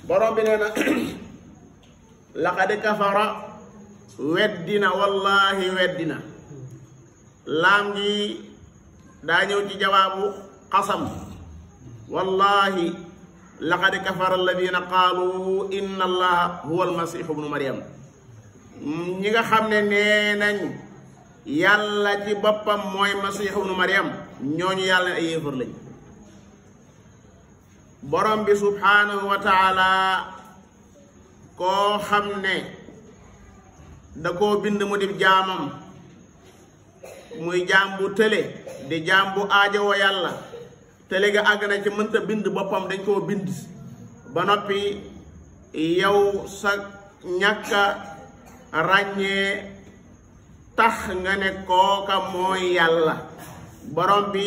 borom bi nee na laqad kafara weddina wallahi weddina laam gi daa ñëw ci jawaabu qasam wallahi laqad kafara alladina qaalu inna allaha huwa almasihu ibnu maryam ñi nga xam ne nee nañ yàlla ci boppam mooy masihu ibnu maryam ñooñu yàlla ay yéefar lañ borom bi subhanahu wa taala koo xam ne da koo bind mu di jaamam muy jaam bu tële di jaam bu aajowoo yàlla tële ga àgg na ci mënta bind boppam dañ koo bind ba noppi yow sa ñàkka ràññee tax nga ne kooka mooy yàlla borom bi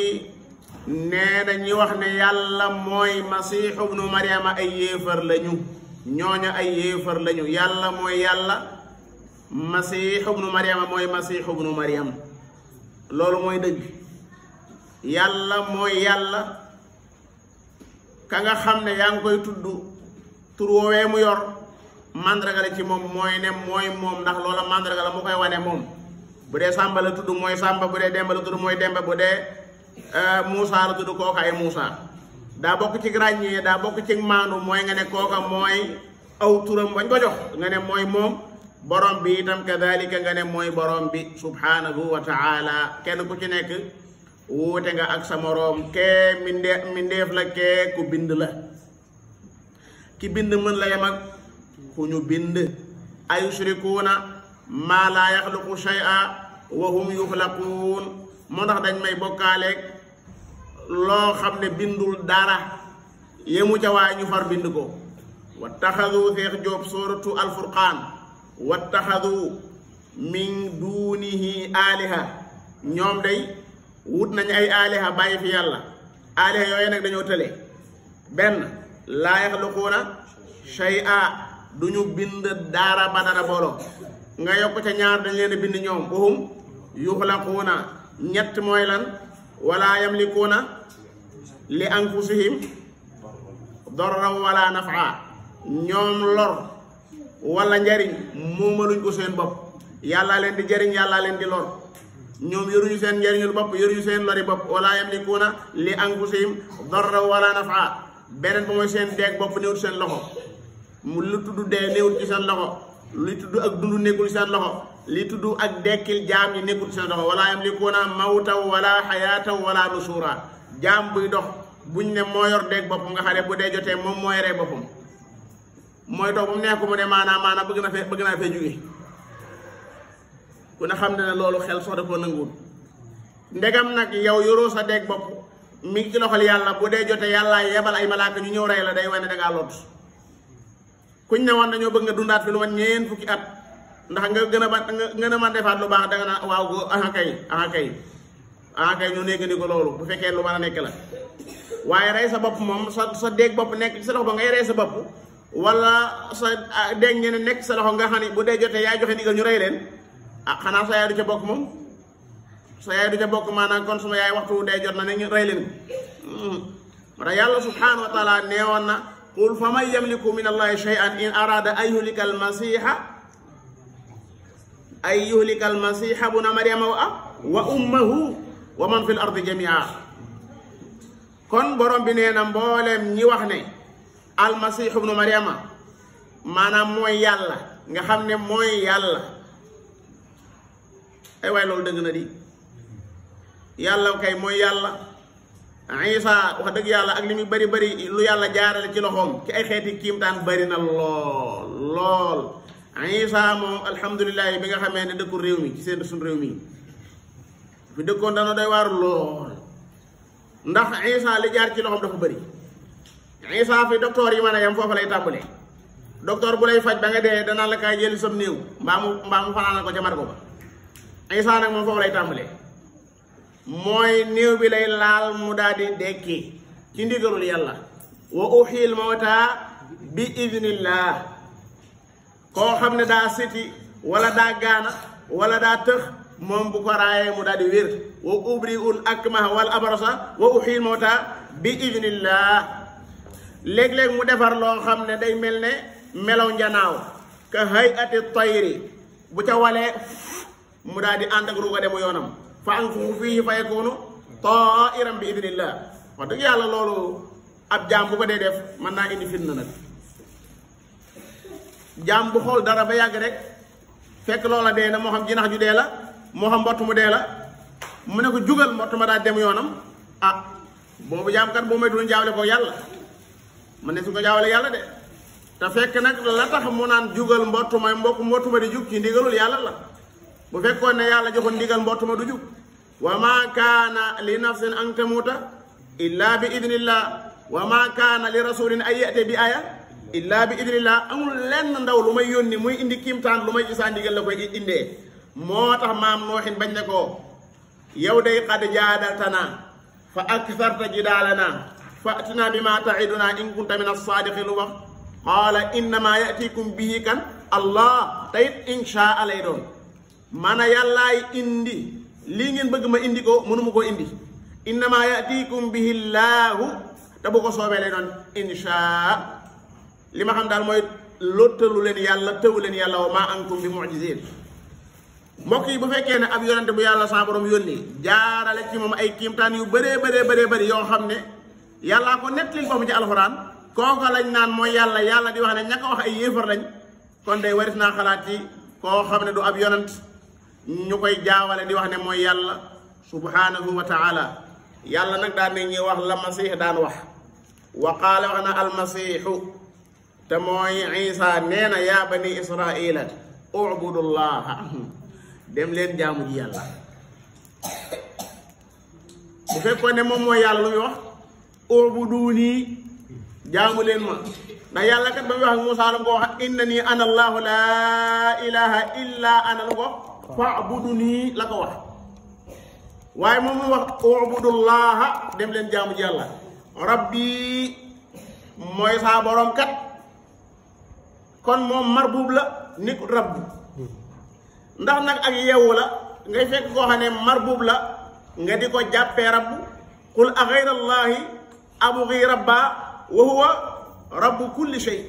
nee na ñi wax ne yàlla mooy masiixu ibnu maryama ay yéefar lañu ñooña ay yéefar lañu yàlla mooy yàlla masiixu ibnu maryama mooy masiixu ibnu maryam loolu mooy dëgg yàlla mooy yàlla ka nga xam ne yaa ngi koy tudd tur woowee mu yor màndarga la ci moom mooy ne mooy moom ndax loola màndarga la mu koy wane moom bu dee Sàmba la tudd mooy Sàmba bu dee Demba la tudd mooy Demba bu dee Muusa la tudd kooka ay Muusa daa bokk ci ràññee daa bokk ci maandu mooy nga ne kooka mooy aw turam bañ ko jox nga ne mooy moom borom bi itam kadalika nga ne mooy borom bi subhanahu wa taala kenn ku ci nekk wuute nga ak sa moroom kee mindeef la kee ku bind la ki bind mën la yem ak ku ñu bind ayushrikuuna maa laa yaxluqu shay'a wa hum yuxlaquun moo tax dañ may bokkaaleeg loo xam ne bindul dara yemu ca waaye ñu far bind ko wattaxadu Seex Jóob suuratu alfurqaan wattaxadu min duunihi aaliha ñoom day wut nañu ay aaliha bàyyi fi yàlla aaliha yooyu nag dañoo tële benn laa yaxluquuna shay'a du ñu bind dara ba dara booloo nga yokk ca ñaar dañ leen a bind ñoom wahum yuxlaquuna ñett mooy lan wala yamlikuuna li anfusihim darran wala nafaa ñoom lor wala njariñ moomaluñ ko seen bopp yàllaa leen di jariñ yàllaa leen di lor ñoom yoruñu seen njariñul bopp yoruñu seen lori bopp wala yamlikuuna li anfusihim darran wala nafaa beneen ba mooy seen deeg bopp néewut seen loxo mu lu tudd dee néewut ci seen loxo li tudd ak dund nekkul seen loxo li tudd ak dekkil jaam yi nekkul seen loxo wala yamlikuuna mawtaw wala xayaataw wala nusuura jaam buy dox buñ ne moo yor deeg boppam nga xam ne bu dee jotee moom mooy rey boppam mooy toog bu mu nekk mu ne maanaam bëgg naa fee jóge ku ne xam ne ne loolu xel sox da koo nanguwul ndegam nag yow yoroo sa deeg bopp mi ngi ci loxol yàlla bu dee jotee yàlla yebal ay malaaka ñu ñëw rey la day wane dangaa lot kuñ ne woon dañoo bëgg nga dundaat fi lu mat ñeent fukki at ndax nga gën a mën defaat lu baax danga naan waaw go aha kay ñu nekk ni ko loolu bu fekkee lu mën a nekk la waaye rey sa bopp moom sa déeg bopp nekk ci sa loxo ba ngay rey sa bopp wala sa déeg ñeneen nekk sa loxo nga xam ne bu dee jotee yaay joxe ndigal ñu rey leen xanaa sa yaay du ca bokk moom sa yaay du ca bokk maanaam kon suma yaay waxtu dee jot na ne ñu rey leen moo tax yàlla subhanahu wa taala neewoon na qul fa man yamliku min allahi shay'an in arada an yuhlika almasiha buna maryama wa ummahu wa man fi l ardi jamia kon borom bi nee na mbooleem ñi wax ne almasihu bnu maryama maanaam mooy yàlla nga xam ne mooy yàlla ay waay loolu dëgg na di yàlla kay mooy yàlla Isa wax dëgg yàlla ak li muy bari lu yàlla jaarale ci loxoom ci ay xeeti kiimtaan bari na lool Isa moom alhamdulilah bi nga xamee ne dëkkul réew mi ci seen suñ réew mi fi dëkkoon dana doy waar lool ndax Isa li jaar ci loxoom dafa bari Isa fi docteur yi mën a yam foofu lay tàmbalee docteur bu lay faj ba nga dee danaa la kaay jëli sam néew mbaa mu fanaanal ko ca margo ba Isa nag moom foofu lay tàmbalee mooy néew bi lay laal mu daal di dekki ci ndigalul yàlla wa uxil mawta bi idnillah koo xam ne daa siti wala daa gaana wala daa tëx moom bu ko raayee mu daal di wér wa ubriul akmaha wal abrasa wa uxil mawta bi idnillah léeg-léeg mu defar loo xam ne day mel ne melaw njanaaw ka hayati tayri bu ca walee mu daal di ànd ak ruuga demu yoonam fa anfuxu fiihi fa yakunu tairan bi idnillah wax dëgg yàlla loolu ab jaam bu ko dee def mën naa indi fitna nag jaam bu xool dara ba yàgg rek fekk loola dee na moo xam jinax ju dee la moo xam mbott mu dee la mu ne ko jugal mbott ma daal dem yoonam ah boobu jaam kat boo may dul jaawle ko yàlla man ne su ko jaawale yàlla de te fekk nag la tax mu naan jugal mbott ma di jug ci ndigalul yàlla la bu fekkoon ne yàlla joxoon ndigal mbott ma du jug wa ma kaana li nafsin an tamuuta illa bi idnillah wa ma kaana li rasulin ay yate bi aya illa bi idnillah amul lenn ndaw lu may yónni muy indi kiimtaan lu may isaa ndigal la koy indee moo tax maam nooxin bañ ne ko yow day qad jaadaltana fa aktharta jidaalana fa atina bi ma taiduna in kunta min as-saadiqin lu wax qaala innama yatikum bihi kan allah tayit insha lay doon mana yàllaay indi lii ngeen bëgg ma indi ko mënuma koo indi innama yatikum bihi llaahu te bu ko soobee lay doon insha li ma xam daal mooy lottalu leen yàlla tëwu leen yàlla wa maa antum bi mu'jizin mbokk yi bu fekkee ne ab yonente bu yàlla sa borom yónni jaarale ci moom ay kiimtaan yu bëree bëri yoo xam ne yàllaa ko nettalil ko mu ci alxuraan kooka lañ naan mooy yàlla di wax ne ña ko wax ay yéefar lañ kon day waris naa xalaat ci koo xam ne du ab yonent ñu koy jaawale di wax ne mooy yàlla subhanahu wa taala yàlla nag daan ne ñuy wax la masiix daan wax wa qaala wax na almasiixu te mooy isa nee na yaa bani israila ubudullaha dem leen jaamu ji yàlla bu fekkoon ne moom mooy yàlla lu muy wax ubuduni jaamu leen ma ndax yàlla kat ba muy wax Muusaa la ko wax innani ana allahu laa ilaha illa ana la ko fa'buduni la ko wax waaye moom mu wax ubudullaha dem leen jaamu ji yàlla rabbi mooy saa borom kat kon moom marbuub la nit rabbu ndax nag ak yeewu la ngay fekk koo xam ne marbuub la nga di ko jàppee rabbu qul a ghayra allahi abghi rabba wa huwa rabbu kulli shay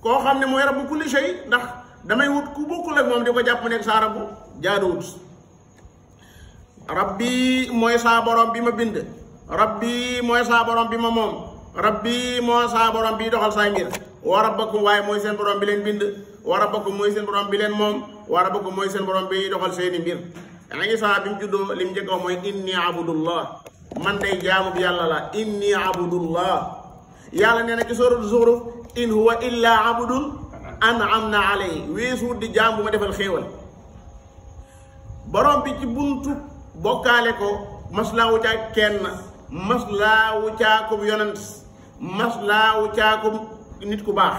koo xam ne mooy rabbu kulli shay ndax damay wut ku bokkul ak moom di ko jàpp nekk saa rabbu jaaduwut rabbi mooy saa borom bi ma bind rabbi mooy saa borom bi ma moom rabbi mooy saa borom bi doxal saay mbir wa rabbakum waaye mooy seen borom bi leen bind wa rabbakum mooy seen borom bi leen moom wa rabbakum mooy seen borom bi doxal seeni mbir Isa bi mu juddoo li mu njëkk a wax mooy inni abudullah man day jaamu bi yàlla la inni abudullah yàlla nee na ci sooratu Zuxruf in huwa illa abudun an'amna alayhi weesu di jaam bu ma defal xéewal borom bi ci buntu bokkaale ko maslaawu caa kenn maslaawu caa ko yonent maslaawu caa ko nit ku baax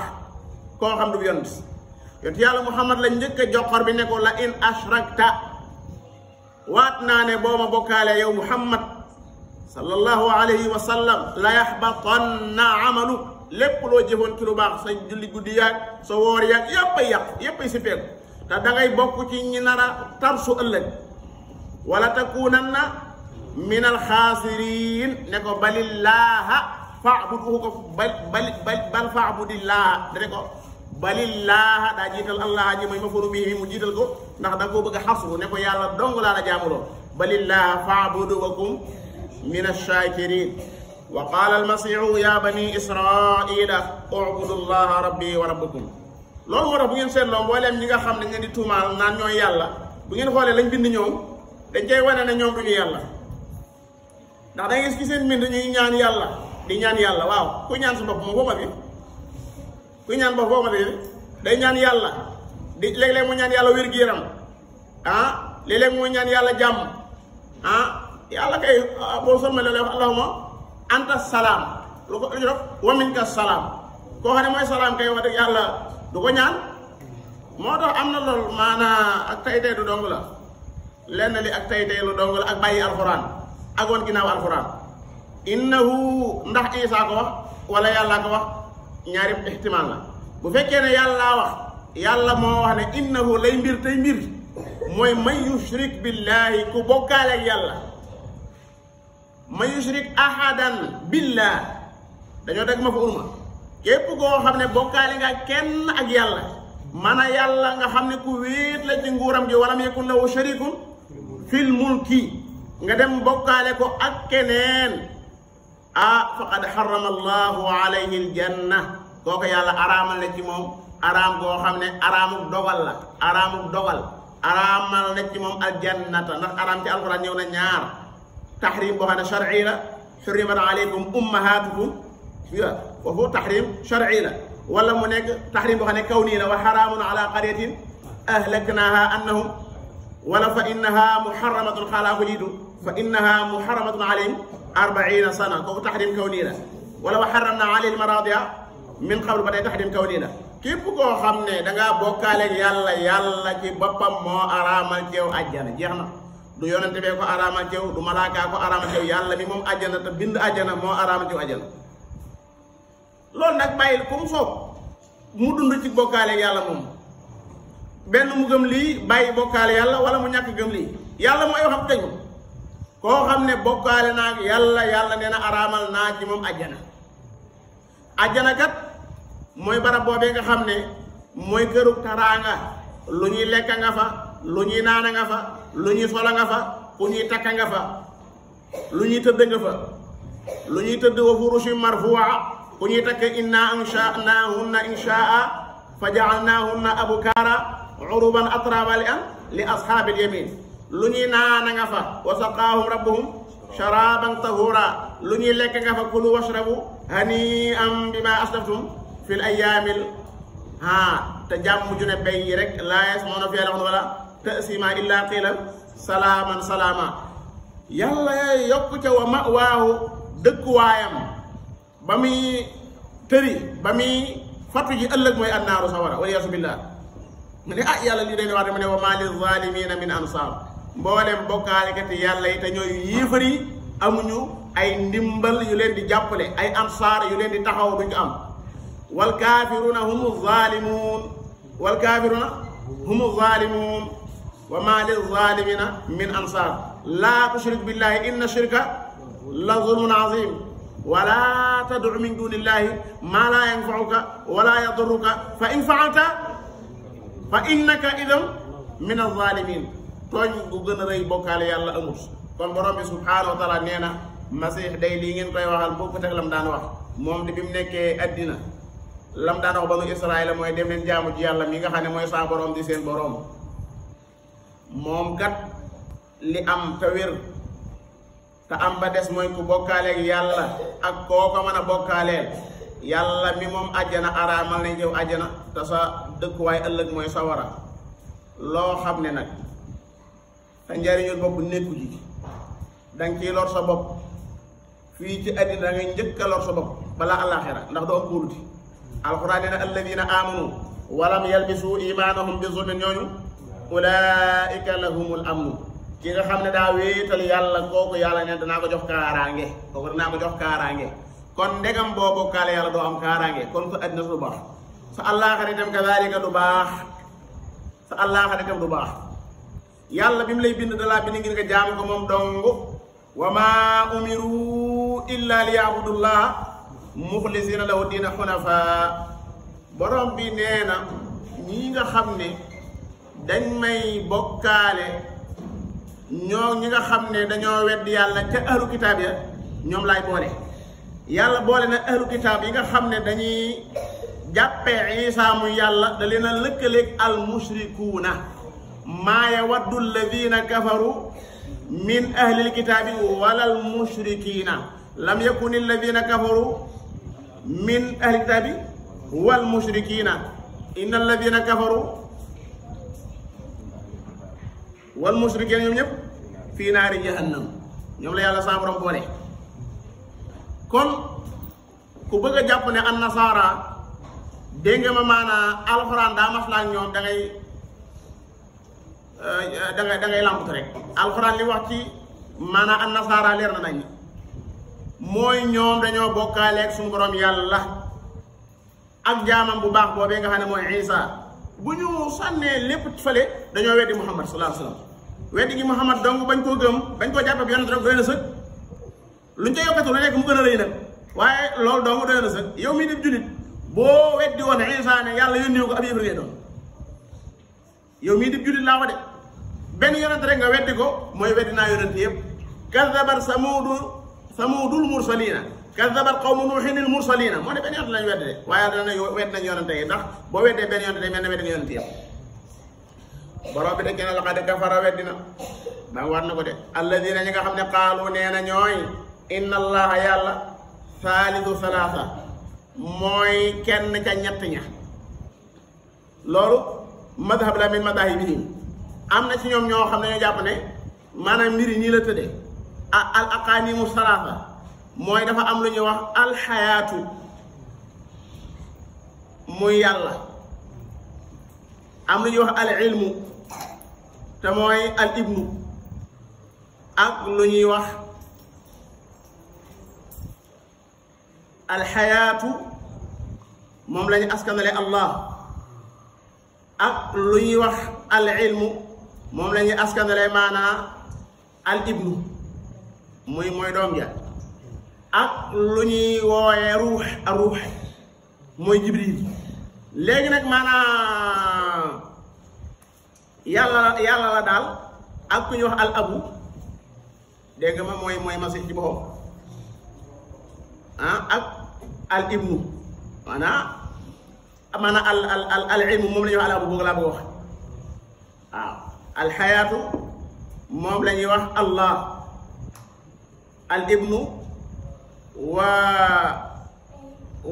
koo xam du yonent yàlla Muhammad la njëkk a joxor bi ne ko la in ashrakta waat naa ne boo ma bokkaale yow Muhammad sallallahu alayhi wa sallam la yaxbatanna amalu lépp loo jëfoon ci lu baax sa julli guddi yaag sa woor yaag yépp ay yàqu yépp ay sippeeku te da ngay bokk ci ñi nar a tarsu ëllëg wala takunanna min alxaasiriin ne ko balillaaha fa'budhu ko bal fa'budillaaha dane ko balillaaha daa jiital allah ji mooy mafuru bii mu jiital ko ndax da koo bëgg a xasru ne ko yàlla dong laa la jaamuloo balillaaha fa'budu wa kum min ash-shaakiriin wa qaala almasiihu ya bani israila ubudu llaha rabbi wa rabbukum loolu moo tax bu ngeen seetloo mbooleem ñi nga xam ne ngeen di tuumaal naan ñooy yàlla bu ngeen xoolee lañ bind ñoom dañ cay wane ne ñoom duñu yàlla ndax da ngay gis ci seen mbind ñuy ñaan yàlla di ñaan yàlla waaw ku ñaan sa bopp moom booba bi kuy ñaan bopp booba bi day ñaan yàlla di léeg-léeg mu ñaan yàlla wér-gu-yaram ah léeg-léeg mu ñaan yàlla jàmm ah yàlla kay boo sommee la allahumma anta salaam lu ko def wa minka salaam koo xam ne mooy salaam kay wax dëgg yàlla du ko ñaan moo tax am na loolu maanaa ak tay du dong la lenn li ak tay lu dong la ak bàyyi alxuraan ak woon ginnaaw alxuraan innahu ndax Isa ko wax wala yàllaa ko wax ñaari ihtimaal la bu fekkee ne yàllaa wax yàlla moo wax ne innahu lay mbir tey mbir mooy man yushrik billahi ku bokkaale ak yàlla man yushrik ahadan billah dañoo teg ma fa urma képp koo xam ne bokkaale nga kenn ak yàlla man a yàlla nga xam ne ku wéet la ci nguuram gi walam yakun lahu sharikun fil mulki nga dem bokkaale ko ak keneen faqad harrama allahu alayhi aljanna kooku yàlla araamal na ci moom araam goo xam ne araamu dogal la araamal na ci moom aljannata ndax araam ci alquran ñëw na ñaar tahrim boo xam ne shar'i la hurrimat alaykum ummahatukum foofu tahrim shar'i la wala mu nekk tahrim boo xam ne kawni la wa haramun ala qaryatin ahlaknaha annahum wala fa innaha muharramatun xaalaa ko jiitu fa innaha muharramatun alayhim 40 sana kooku tahrim kawni la wala wa harramna alayhim maradiya min qabl ba tey tahrim kawni la képp koo xam ne dangaa bokkaaleeg yàlla ci boppam moo araamal ci yow àjjana jeex na du yonente bee ko araamal ci yow du malaakaa ko araamal ci yow yàlla mi moom àjjana te bind àjjana moo araamal ci yow àjjana loolu nag bàyyil ku mu soob mu dund ci bokkaaleeg yàlla moom benn mu gëm lii bàyyi bokkaale yàlla wala mu ñàkk gëm lii yàlla mooy waxam kañ koo xam ne bokkaale naag yàlla nee na araamal naa ci moom àjjana àjjana kat mooy barab boobee nga xam ne mooy këru taraanga lu ñuy lekk nga fa lu ñuy naana nga fa lu ñuy sola nga fa ku ñuy takka nga fa lu ñuy tëdd nga fa lu ñuy tëdd wa furushin marfu'a ku ñuy takk inna ansha'nahunna insha'a fa ja'alnahunna abkara uruban atraba li ashabil yamin lu ñuy naana nga fa wa saqahum rabbuhum sharaban tahura lu ñuy lekk nga fa kulu washrabu hani'an bima aslaftum fil ayyaamil te jàmm ju ne bay yi rek laa yasma'uuna fiihaa laghwan wala ta'siima illaa qiilan salaaman salaama yàlla yokk ca wa ma'waahu dëkkuwaayam ba muy tëri ba muy fattu ji ëllëg mooy annaaru sawara wal iyaazu billaah mu ne yàlla lii day ne wax mu ne wa maa lizzaalimiina min ansaar mboolem bokkaalekati yàlla yi te ñooy yéefar yi amuñu ay ndimbal yu leen di jàppale ay ansaar yu leen di taxaw duñ ko am والكافرون هم الظالمون وما للظالمين من أنصار لا تشرك بالله إن الشرك لظلم عظيم ولا تدع من دون الله ما لا ينفعك ولا يضرك فإن فعلت فإنك إذا من الظالمين tooñ gu gën a rëy bokkaale yàlla amul kon borom bi subhaanahu wa taala nee na Masiix day lii ngeen koy waxal boo ko teg lam daan wax moom di bi mu nekkee addina lam daan wax banu Israayil mooy dem leen jaamu ji yàlla mi nga xam ne mooy saa borom di seen borom moom kat li am te wér te am ba des mooy ku bokkaaleeg yàlla ak koo ko mën a bokkaaleel yàlla mi moom àjjana araamal nañ jëw àjjana te sa dëkkuwaay ëllëg mooy sawara loo xam ne nag te njariñul bopp nekku ji danga ciy lor sa bopp fii ci àddina da ngay njëkk a lor sa bopp balaa àllaaxira ndax doo am kóoluti alxuraan nee na alladina amanu walam yalbisu imaanahum bi zulmin ñooñu ulaika lahumul amnu ki nga xam ne daa wéetal yàlla kooku yàlla ne danaa ko jox kaaraange kooku danaa ko jox kaaraange kon ndegam boo bokkaale yàlla doo am kaaraange kon sa àddina du baax sa àllaaxira itam kazaalika du baax sa àllaaxira itam du baax yàlla bi mu lay bind dalaa bind ngir nga jaam ko moom dong wa maa umiru illa liya'budullah muxlisina lahu diina xunafa borom bi nee na ñi nga xam ne dañ may bokkaale ñi nga xam ne dañoo weddi yàlla ca ahlu kitaab ya ñoom laay boole yàlla boole na ahlu kitaab yi nga xam ne dañuy jàppee Isa muy yàlla da leen a lëkkaleeg al mushrikuuna maa yawaddu alladina kafaru min ahlil kitaabi wala al mushrikiina lam yakun alladina kafaru min ahli kitaabi wal mushrikiina inna alladina kafaru wal mushrikiina ñoom ñëpp fii naari jahannam ñoom la yàlla saa borom boole kon ku bëgg a jàpp ne an nasaara dégg nga ma maanaa alxuraan daa maslaa ak ñoom da ngay làmbut rek alxuraan li wax ci maanaa an nasaara leer na nañ mooy ñoom dañoo bokkaaleeg suñu borom yàlla ak jaamam bu baax boobee nga xam ne mooy Isa bu ñu sànnee lépp fële dañoo weddi Muhammad sallallahu alayhi wa sallam weddi gi Muhammad donc bañ koo gëm bañ koo jàpp ab yonent rek doy na sëg luñ ca yokkatu lu nekk mu gën a rëy nag waaye loolu dong doy na sax yow mii di jullit boo weddi woon Isa ne yàlla yónni ko ab yëfër ngay doon yow mii di jullit laa ko de benn yonent rek nga weddi ko mooy weddi naa yonent yëpp kazzabat samudul mursalina kazzabat qawmu nuuhinil mursalina moo ne benn yonent lañ weddi de waaye dana wedd nañ yonent yi ndax boo weddee benn yonent day mel ne weddi nga yonent yëpp borom bi de kenn laqad kafara weddi na danga war na ko de alladina ñi nga xam ne qaalu nee na ñooy inna allaha yàlla saalisu salaasa mooy kenn ca ñett ña loolu madhab la min madahibihim am na ci ñoom ñoo xam ne ñoo jàpp ne maanaam mbir yi nii la tëddee al aqaanimu salaasa mooy dafa am lu ñuy wax alxayaatu muy yàlla am lu ñuy wax al ilmu te mooy al ibnu ak lu ñuy wax alxayaatu moom la ñu askanale Allah ak lu ñuy wax al ilmu moom la ñuy askanale maanaa al ibnu mooy doom ja ak lu ñuy wooyee ruux a ruux mooy jibril léegi nag maanaa yàlla la daal ak ku ñuy wax al abu dégg nga ma mooy masih ci boppam ak al ibnu maanaam al ilmu moom la ñuy wax al abu boobu laa bëgg wax waaw alxayaatu moom la ñuy wax Allah al ibnu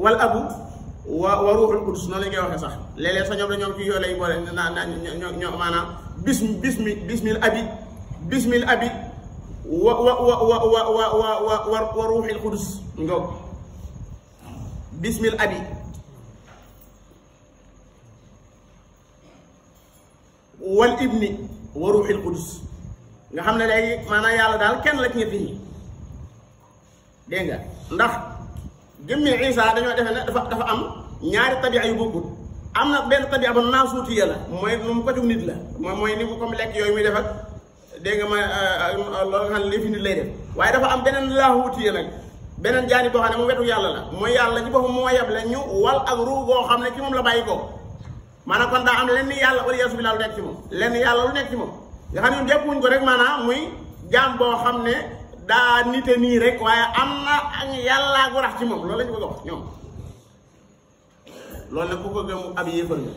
wal abu wa ruuxul qudus noonu la ñu koy waxee sax léeg-léeg sax ñoom la ñoom ci yoo lay boole ñoo maanaam bismil abi wa ruuxil qudus ngoog bismil abi wal ibni wa ruuxil qudus nga xam ne léegi maanaam yàlla daal kenn la ci ñett ñi dégg nga ndax jëmmi Isa dañoo defe ne dafa am ñaari tabia yu bokkut am na benn tabia ba naasuutiya la mooy nu mu ko jug nit la mooy ni mu comme lekk yooyu muy def ak dégg nga ma loolu nga xam ne li fi nit lay def waaye dafa am beneen laahuutiya nag beneen jaani boo xam ne moom wetu yàlla la mooy yàlla ci boppam moo yeb la ñu wal ak ruu goo xam ne ci moom la bàyyi ko maanaam kon daa am lenn yàlla wala yaasu bi laa lu nekk ci moom lenn yàlla lu nekk ci moom nga xam ne ñun jàppuñ ko rek maanaam muy jaam boo xam ne daa nite nii rek waaye am na ak yàllaa gu rax ci moom loolu la ñu bëgg a wax ñoom loolu nag ku ko gëm ab yéefar nga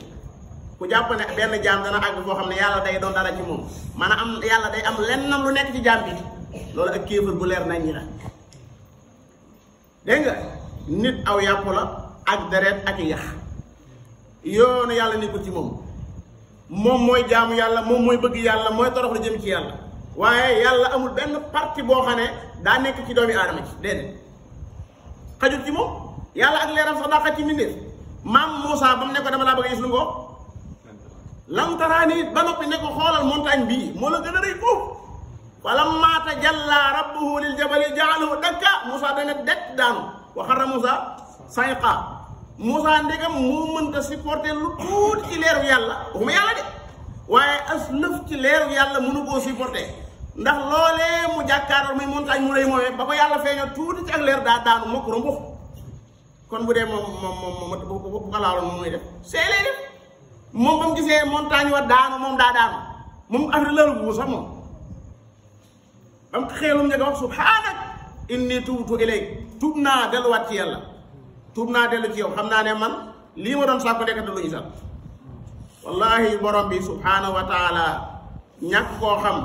ku jàpp ne benn jaam dana àgg foo xam ne yàlla day doon dara ci moom maanaam am yàlla day am lennam lu nekk ci jaam bi loolu ak kéefar bu leer nañ ñi la dégg nga nit aw yàpp la ak deret ak yax yoonu yàlla nekkul ci moom mooy jaamu yàlla moom mooy bëgg yàlla mooy torox lu jëm ci yàlla waaye yàlla amul benn parti boo xam ne daa nekk ci doomi aadama ci déedéet xajul ci moom yàlla ak leeram sax daa xaj ci mbindeef maam Moussa ba mu ne ko dama laa bëgg a gis lu ngoo lam taraani ba noppi ne ko xoolal montagne bii moo la gën a rëy foofu falammaa tajallaa rabbuhu lil jabali ja'alahu dakka Moussa dana det daanu wa xarra Moussa sayqa Moussa ndegam moo mënta supporter lu tuuti ci leeru yàlla waxuma yàlla de waaye as lëf ci leeru yàlla mënu koo supporter ndax loolee mu jàkkaaral muy montagne mu rëy moomee ba ko yàlla feeñoo tuuti ci ak leer daa daanu mokk rombux kon bu dee moom bu ko laaloon moom muy def seelee def moom ba mu gisee montagne wa daanu moom daa daanu moom affaire lëlu bu sax moom ba mu xeelum njëkk a wax subhaanak inni tuubtu ilayk tuub naa delluwaat ci yàlla tuub naa dellu ci yow xam naa ne man lii ma doon sàkku dekkate lu ñu sax wallahi borom bi subhaanahu wa taala ñàkk koo xam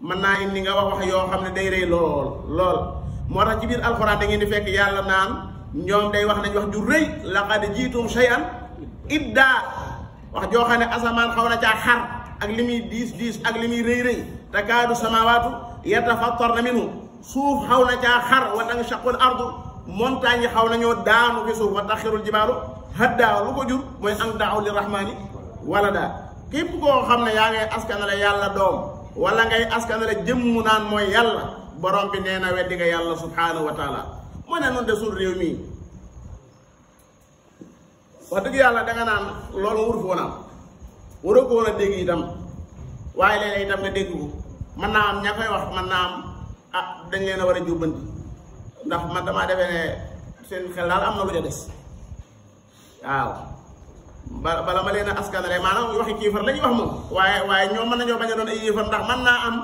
mën naa indi nga wax yoo xam ne day rëy lool moo tax ci biir alxuraan da ngeen di fekk yàlla naan ñoom day wax nañ wax ju rëy laqad jiitum shay'an iddaa wax joo xam ne asamaan xaw na caa xar ak li muy diis ak li muy rëy takaadu samaawaatu yatafattarna minhu suuf xaw na caa xar wa tanshaqqul ardu montagne yi xaw nañoo daanu fi suuf wa taxirul jibaalu haddaa lu ko jur mooy an daaw li rahmaani wala daa képp koo xam ne yaa ngay askanale yàlla doom wala ngay askanale jëmmu naan mooy yàlla borom bi nee na weddi nga yàlla subhaanahu wa taala moo ne noonu de suñu réew mii wax dëgg yàlla danga naan loolu wur foo naam waroo ko woon a dégg itam waaye léeg-léeg itam nga dégg ko mën naa am ña koy wax mën naa am dañ leen a war a jubbanti ndax man damaa defee ne seen xel daal am na lu ca des waaw bala ma leen a askanale maanaam waxi kiifar la ñuy wax moom waaye ñoom mën nañoo bañ a doon ay yéefar ndax mën naa am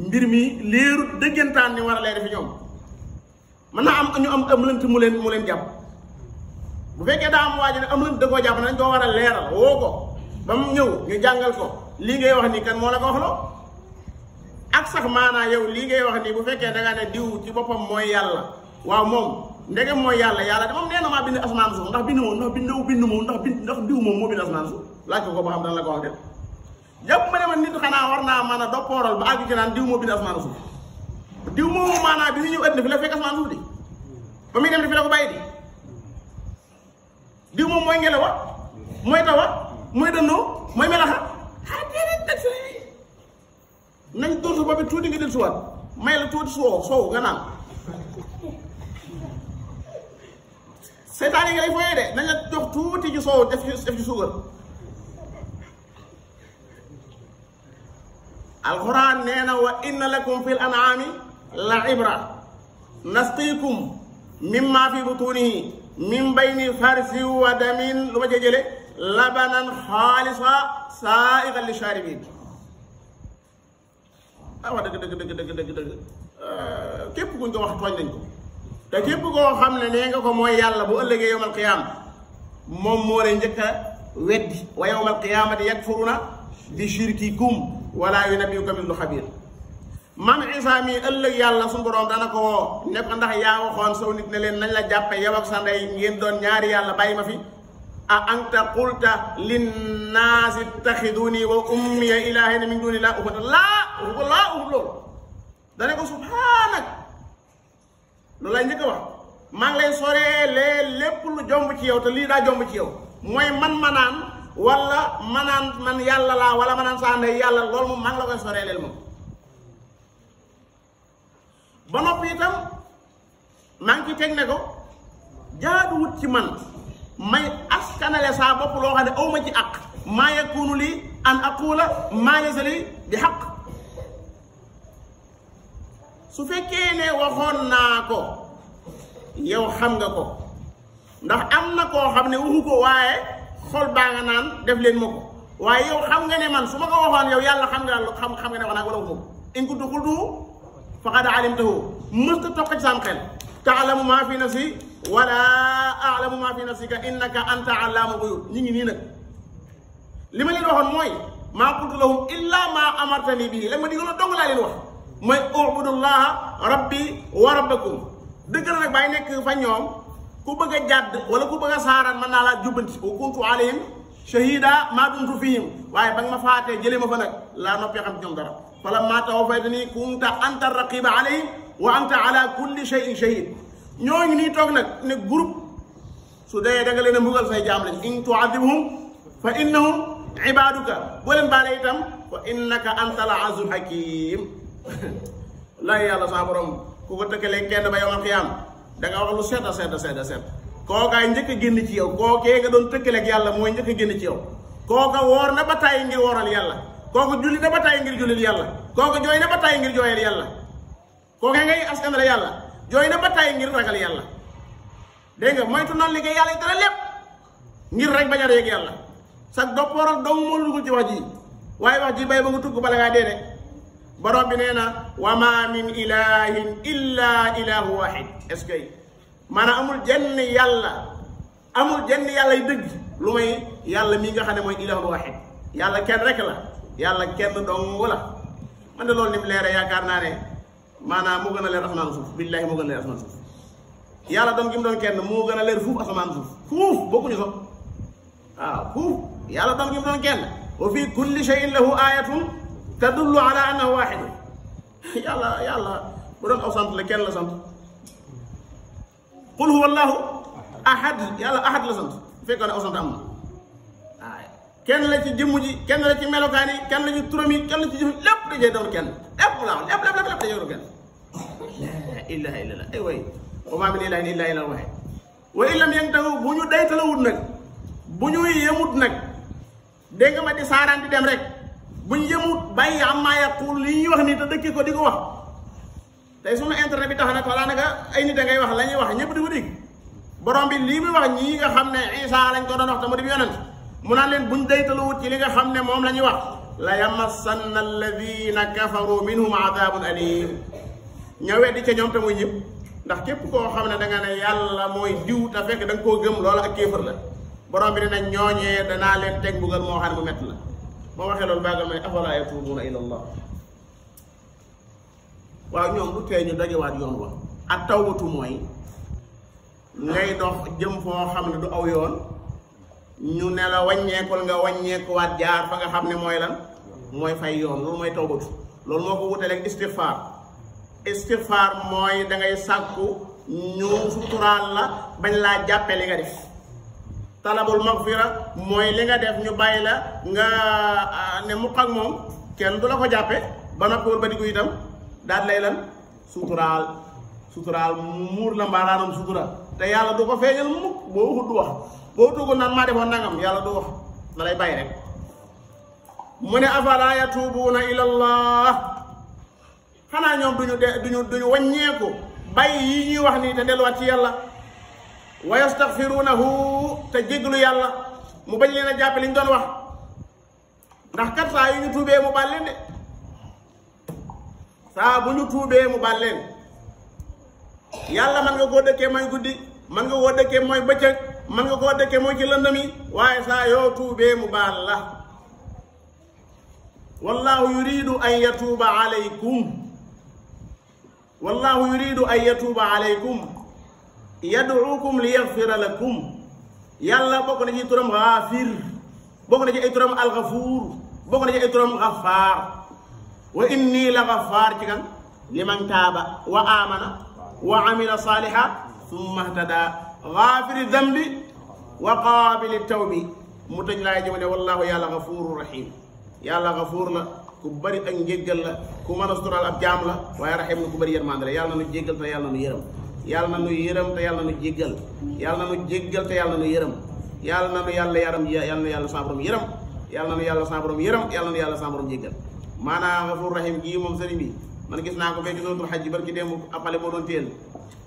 mbir mi leerut dëggantaan ni war a leer fi ñoom mën naa am ñu am lënt mu leen jàpp bu fekkee daa am waa ji ne am lënt da koo jàpp nañ koo war a leeral woo ko ba mu ñëw ñu jàngal ko lii ngay wax nii kan moo la ko wax loo ak sax maanaa yow lii ngay wax nii bu fekkee da nga ne diw ci boppam mooy yàlla waaw moom ndegem mooy yàlla de moom nee na maa bind asmaan suuf ndax bind moom ndax diw moom moo bind asmaan suuf laaj ko ba xam dana la ko wax de yëpp ma ne ma nit xanaa war naa mën a doppooral ba àgg ci naan diw moo bind asmaan suuf diw moomu maanaa bi ñu ñëw ëdd fi la fekk asmaan suuf di ba muy dem di fi la ko bàyyi di diw moom mooy ngelawa mooy tawa mooy dënnoo mooy melaxa nañ dóor sa bopp bi tuuti nga del suwaat may la tuuti soow nga naan seytaan yi nga lay fooyee de nañ la jox tuuti ci soow def ci suukar alxuraan nee na wa inna lakum fil an'aami la ibra nasqiikum mimma fi butunihi min bayni farsi wa damin lu ma jëjële labanan xaalisa saa'igan li shaaribiin wax dëgg képp kuñ ko wax tooñ nañ ko te képp koo xam ne nee nga ko mooy yàlla bu ëllëgee yowmal qiyaama moom moo lay njëkk a weddi wa yowmal qiyaamati yakfuruna bi shirkikum wala yunabbi'uka mithlu xabiir man Isa mi ëllëg yàlla suñu borom dana ko woo ne ko ndax yaa waxoon saw nit ne leen nañ la jàppe yow ak sa ndey ngeen doon ñaari yàlla bàyyi ma fi a anta qulta linnaasi ittaxiduni wa ummiya ilaahayni min duunillah loolu dana ko subhaanak loolu lay njëkk a wax maa ngi lay soree lépp lu jomb ci yow te lii daa jomb ci yow mooy manaan wala man yàlla laa wala manaan saa ndey yàlla loolu moom maa ngi la koy soree leel moom ba noppi itam maa ngi ci teg ne ko jaaduwut ci man may askanale saa bopp loo xam ne aw ma ci àq maa yakunu lii an aqula maa laysa lii bi xaq su fekkee ne waxoon naa ko yow xam nga ko ndax am na koo xam ne waxu ko waaye xol baa nga naan def leen ma ko waaye yow xam nga ne man su ma ko waxoon yow yàlla xam nga ne wax naa ko wala waxuma ko in kuntu qultuhu faqad alimtahu mësta toq ci sam xel taalamu maa fi nafsi wala alamu maa fi nafsika innaka anta allaamu ghuyub ñu ngi nii nag li ma leen waxoon mooy maa qultu lahum illa maa amartani bii la ma digaloon dong laa leen wax mooy ubudullaha rabbi wa rabbakum dëgg la nag bàyyi nekk fa ñoom ku bëgg a jàdd wala ku bëgg a saaraan mën naa laa jubbanti wa kuntu alayhim shahida maa dumtu fihim waaye ba nga ma faatee jëlee ma fa nag laa noppee xam ci ñoom dara falammaa tawaffaytanii kunta anta raqiba alayhim wa anta ala kulli shay'in shahid ñooñu nii toog nag ne groupe su dee da nga leen a mbugal say jaam lañ in tu'adhibhum fa innahum ibaaduka boo leen baale itam fa innaka anta al azizul hakim lay yàlla saa borom ku ko tëkkalee kenn ba yawmal qiyaam da nga wax lu seet kookaay njëkk a génn ci yow kookee nga doon tëkkaleeg yàlla mooy njëkk a génn ci yow kooka woor na ba tàyyi ngir wooral yàlla kooka julli na ba tàyyi ngir jullil yàlla kooka jooy na ba tàyyi ngir jooyal yàlla kooka ngay askanale yàlla jooy na ba tàyyi ngir ragal yàlla dégg nga moytu noonu liggéey yàlla yi dara lépp ngir rek bañ a réeg yàlla sax doppooral dong moo dugg ci wax ji waaye wax ji bay ba nga tugg bala ngaa dee de borom bi nee na wa ma min ilahin illa ilahu wahid est-ce que maanaam amul jenn yàlla yu dëgg lu may yàlla mii nga xam ne mooy ilahu wahid yàlla kenn rek la yàlla kenn dong la man de loolu ni mu leere yaakaar naa ne maanaam moo gën a leer asamaan suuf billaahi moo gën a leer asamaan suuf yàlla doon gi mu doon kenn moo gën a leer fuuf asamaan suuf fuuf bokkuñu sax waaw fuuf yàlla doon gi mu doon kenn wa fi kulli shay'in lahu ayatun tadullu ala annahu wahid yàlla bu doon aw sant la kenn la sant qul huwa allahu ahad yàlla ahad la sant bu fekkoon ne aw sant am na waaw kenn la ci jëmm ji kenn la ci melokaan yi kenn la ci turam yi kenn la ci jëf lépp dajee doon kenn lépp laa lépp dajee doon kenn la ilaha illallah ay way wa maa min ilahin illa ilahu wahid wa in lam yantahu bu ñu daytalawut nag bu ñu yemut nag dégg nga ma di saaraan di dem rek bu ñu yemut bàyyi am maa yaqul li ñuy wax nii te dëkki ko di ko wax tey suma internet bi tax na wala naka ay nit a ngay wax la ñuy wax ñëpp di ko dégg borom bi lii muy wax ñii nga xam ne Isa lañ ko doon wax te mu di yonent mu naan leen buñ daytaluwut ci li nga xam ne moom la ñuy wax la yamassanna alladina kafaru minhum adabun alim ñëwee di ca ñoom te muy ñëpp ndax képp koo xam ne da nga ne yàlla mooy diw te fekk da nga koo gëm loolu ak kéefër la borom bi dina ñooñee danaa leen teg mbugal moo xam ne bu métti la moo waxee loolu baagal may afala yatubuuna ila allah waaw ñoom lu tee ñu dajewaat yoon wa ak tawbatu mooy ngay dox jëm foo xam ne du aw yoon ñu ne la wàññeekul nga wàññeekuwaat jaar fa nga xam ne mooy lan mooy fay yoon loolu mooy tawbatu loolu moo ko wutaleeg istigfaar istigfaar mooy da ngay sàkku ñu suturaal la bañ laa jàppe li nga def talabul magfira mooy li nga def ñu bàyyi la nga ne muq ak moom kenn du la ko jàppe ba noppi wër ba di ko itam daal lay lan suturaal muur la mbaaraanam sutura te yàlla du ko feeñal mukk boo waxut du wax boo tugul naan maa defoon nangam yàlla du wax da lay bàyyi rek mu ne afala yatubuuna ila allah xanaa ñoom duñu wàññeeku bàyyi yi ñuy wax nii te delluwaat ci yàlla wa yastaxfiruunahu te jéglu yàlla mu bañ leen a jàppe li ñu doon wax ndax kat saa yu ñu tuubee mu baal leen de saa bu ñu tuubee mu baal leen yàlla man nga koo dëkkee mooy guddi man nga koo dëkkee mooy bëccëg man nga koo dëkkee mooy ci lëndëm yi waaye saa yoo tuubee mu baal la wallahu yuridu an yatuuba alaykum wallahu yuridu an yatuuba alaykum yad'ukum li yaghfira lakum yàlla bokk na ci turam Gaafir bokk na ci ay turam Algafuur bokk na ci ay turam Gafaar wa inni la Gafaar ci kan liman taaba wa amana wa amila saliha summa ihtada Gaafiri dambi wa qaabili tawbi mu tëj laay jëma ne wallahu yàlla Gafuuru rahim yàlla Gafuur la ku bari ak njéggal la ku mën a sural ab jaam la waaye rahim la ku bari yërmande la yàlla na nu jéggal te yàlla na nu yërëm yàlla na nu yërëm te yàlla na nu jéggal yàlla na nu jéggal te yàlla na nu yërëm yàlla na nu yàlla yaram yàlla na yàlla sa borom yërëm yàlla na nu yàlla sa borom yërëm yàlla na nu yàlla sa borom jéggal maanaam Gafuur rahim gii moom sëriñ bi man gis naa ko fekk suratul Hajj barki démb appale moo doon téel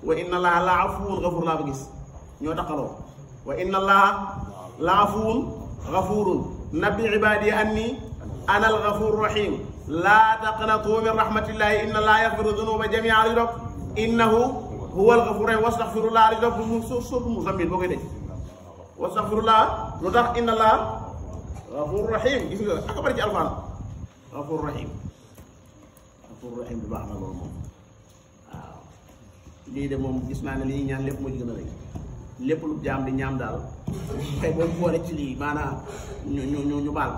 wa inna allaha la afuwun Gafuur laa ko gis ñoo taxaloo wa inna allaha la afuwun Gafuurun nabbi ibadi anni ana al Gafuur rahim laa taqnatu min rahmatillahi inna allaha yaghfiru dunuba jami'an innahu huwa al Gafuur rahim wastaghfirullah li dof mu sootu Muzammil boo koy dégg wastaghfirullah lu tax inna allaha Gafuur rahim gis nga ak bari ci alfaan Gafuur rahim Gafuur rahim bi baax na loolu moom waaw lii de moom gis naa ne lii ñaan lépp moo ci gën a rëy lépp lu jaam di ñaam daal xëy boo boole ci lii maanaam ñu baal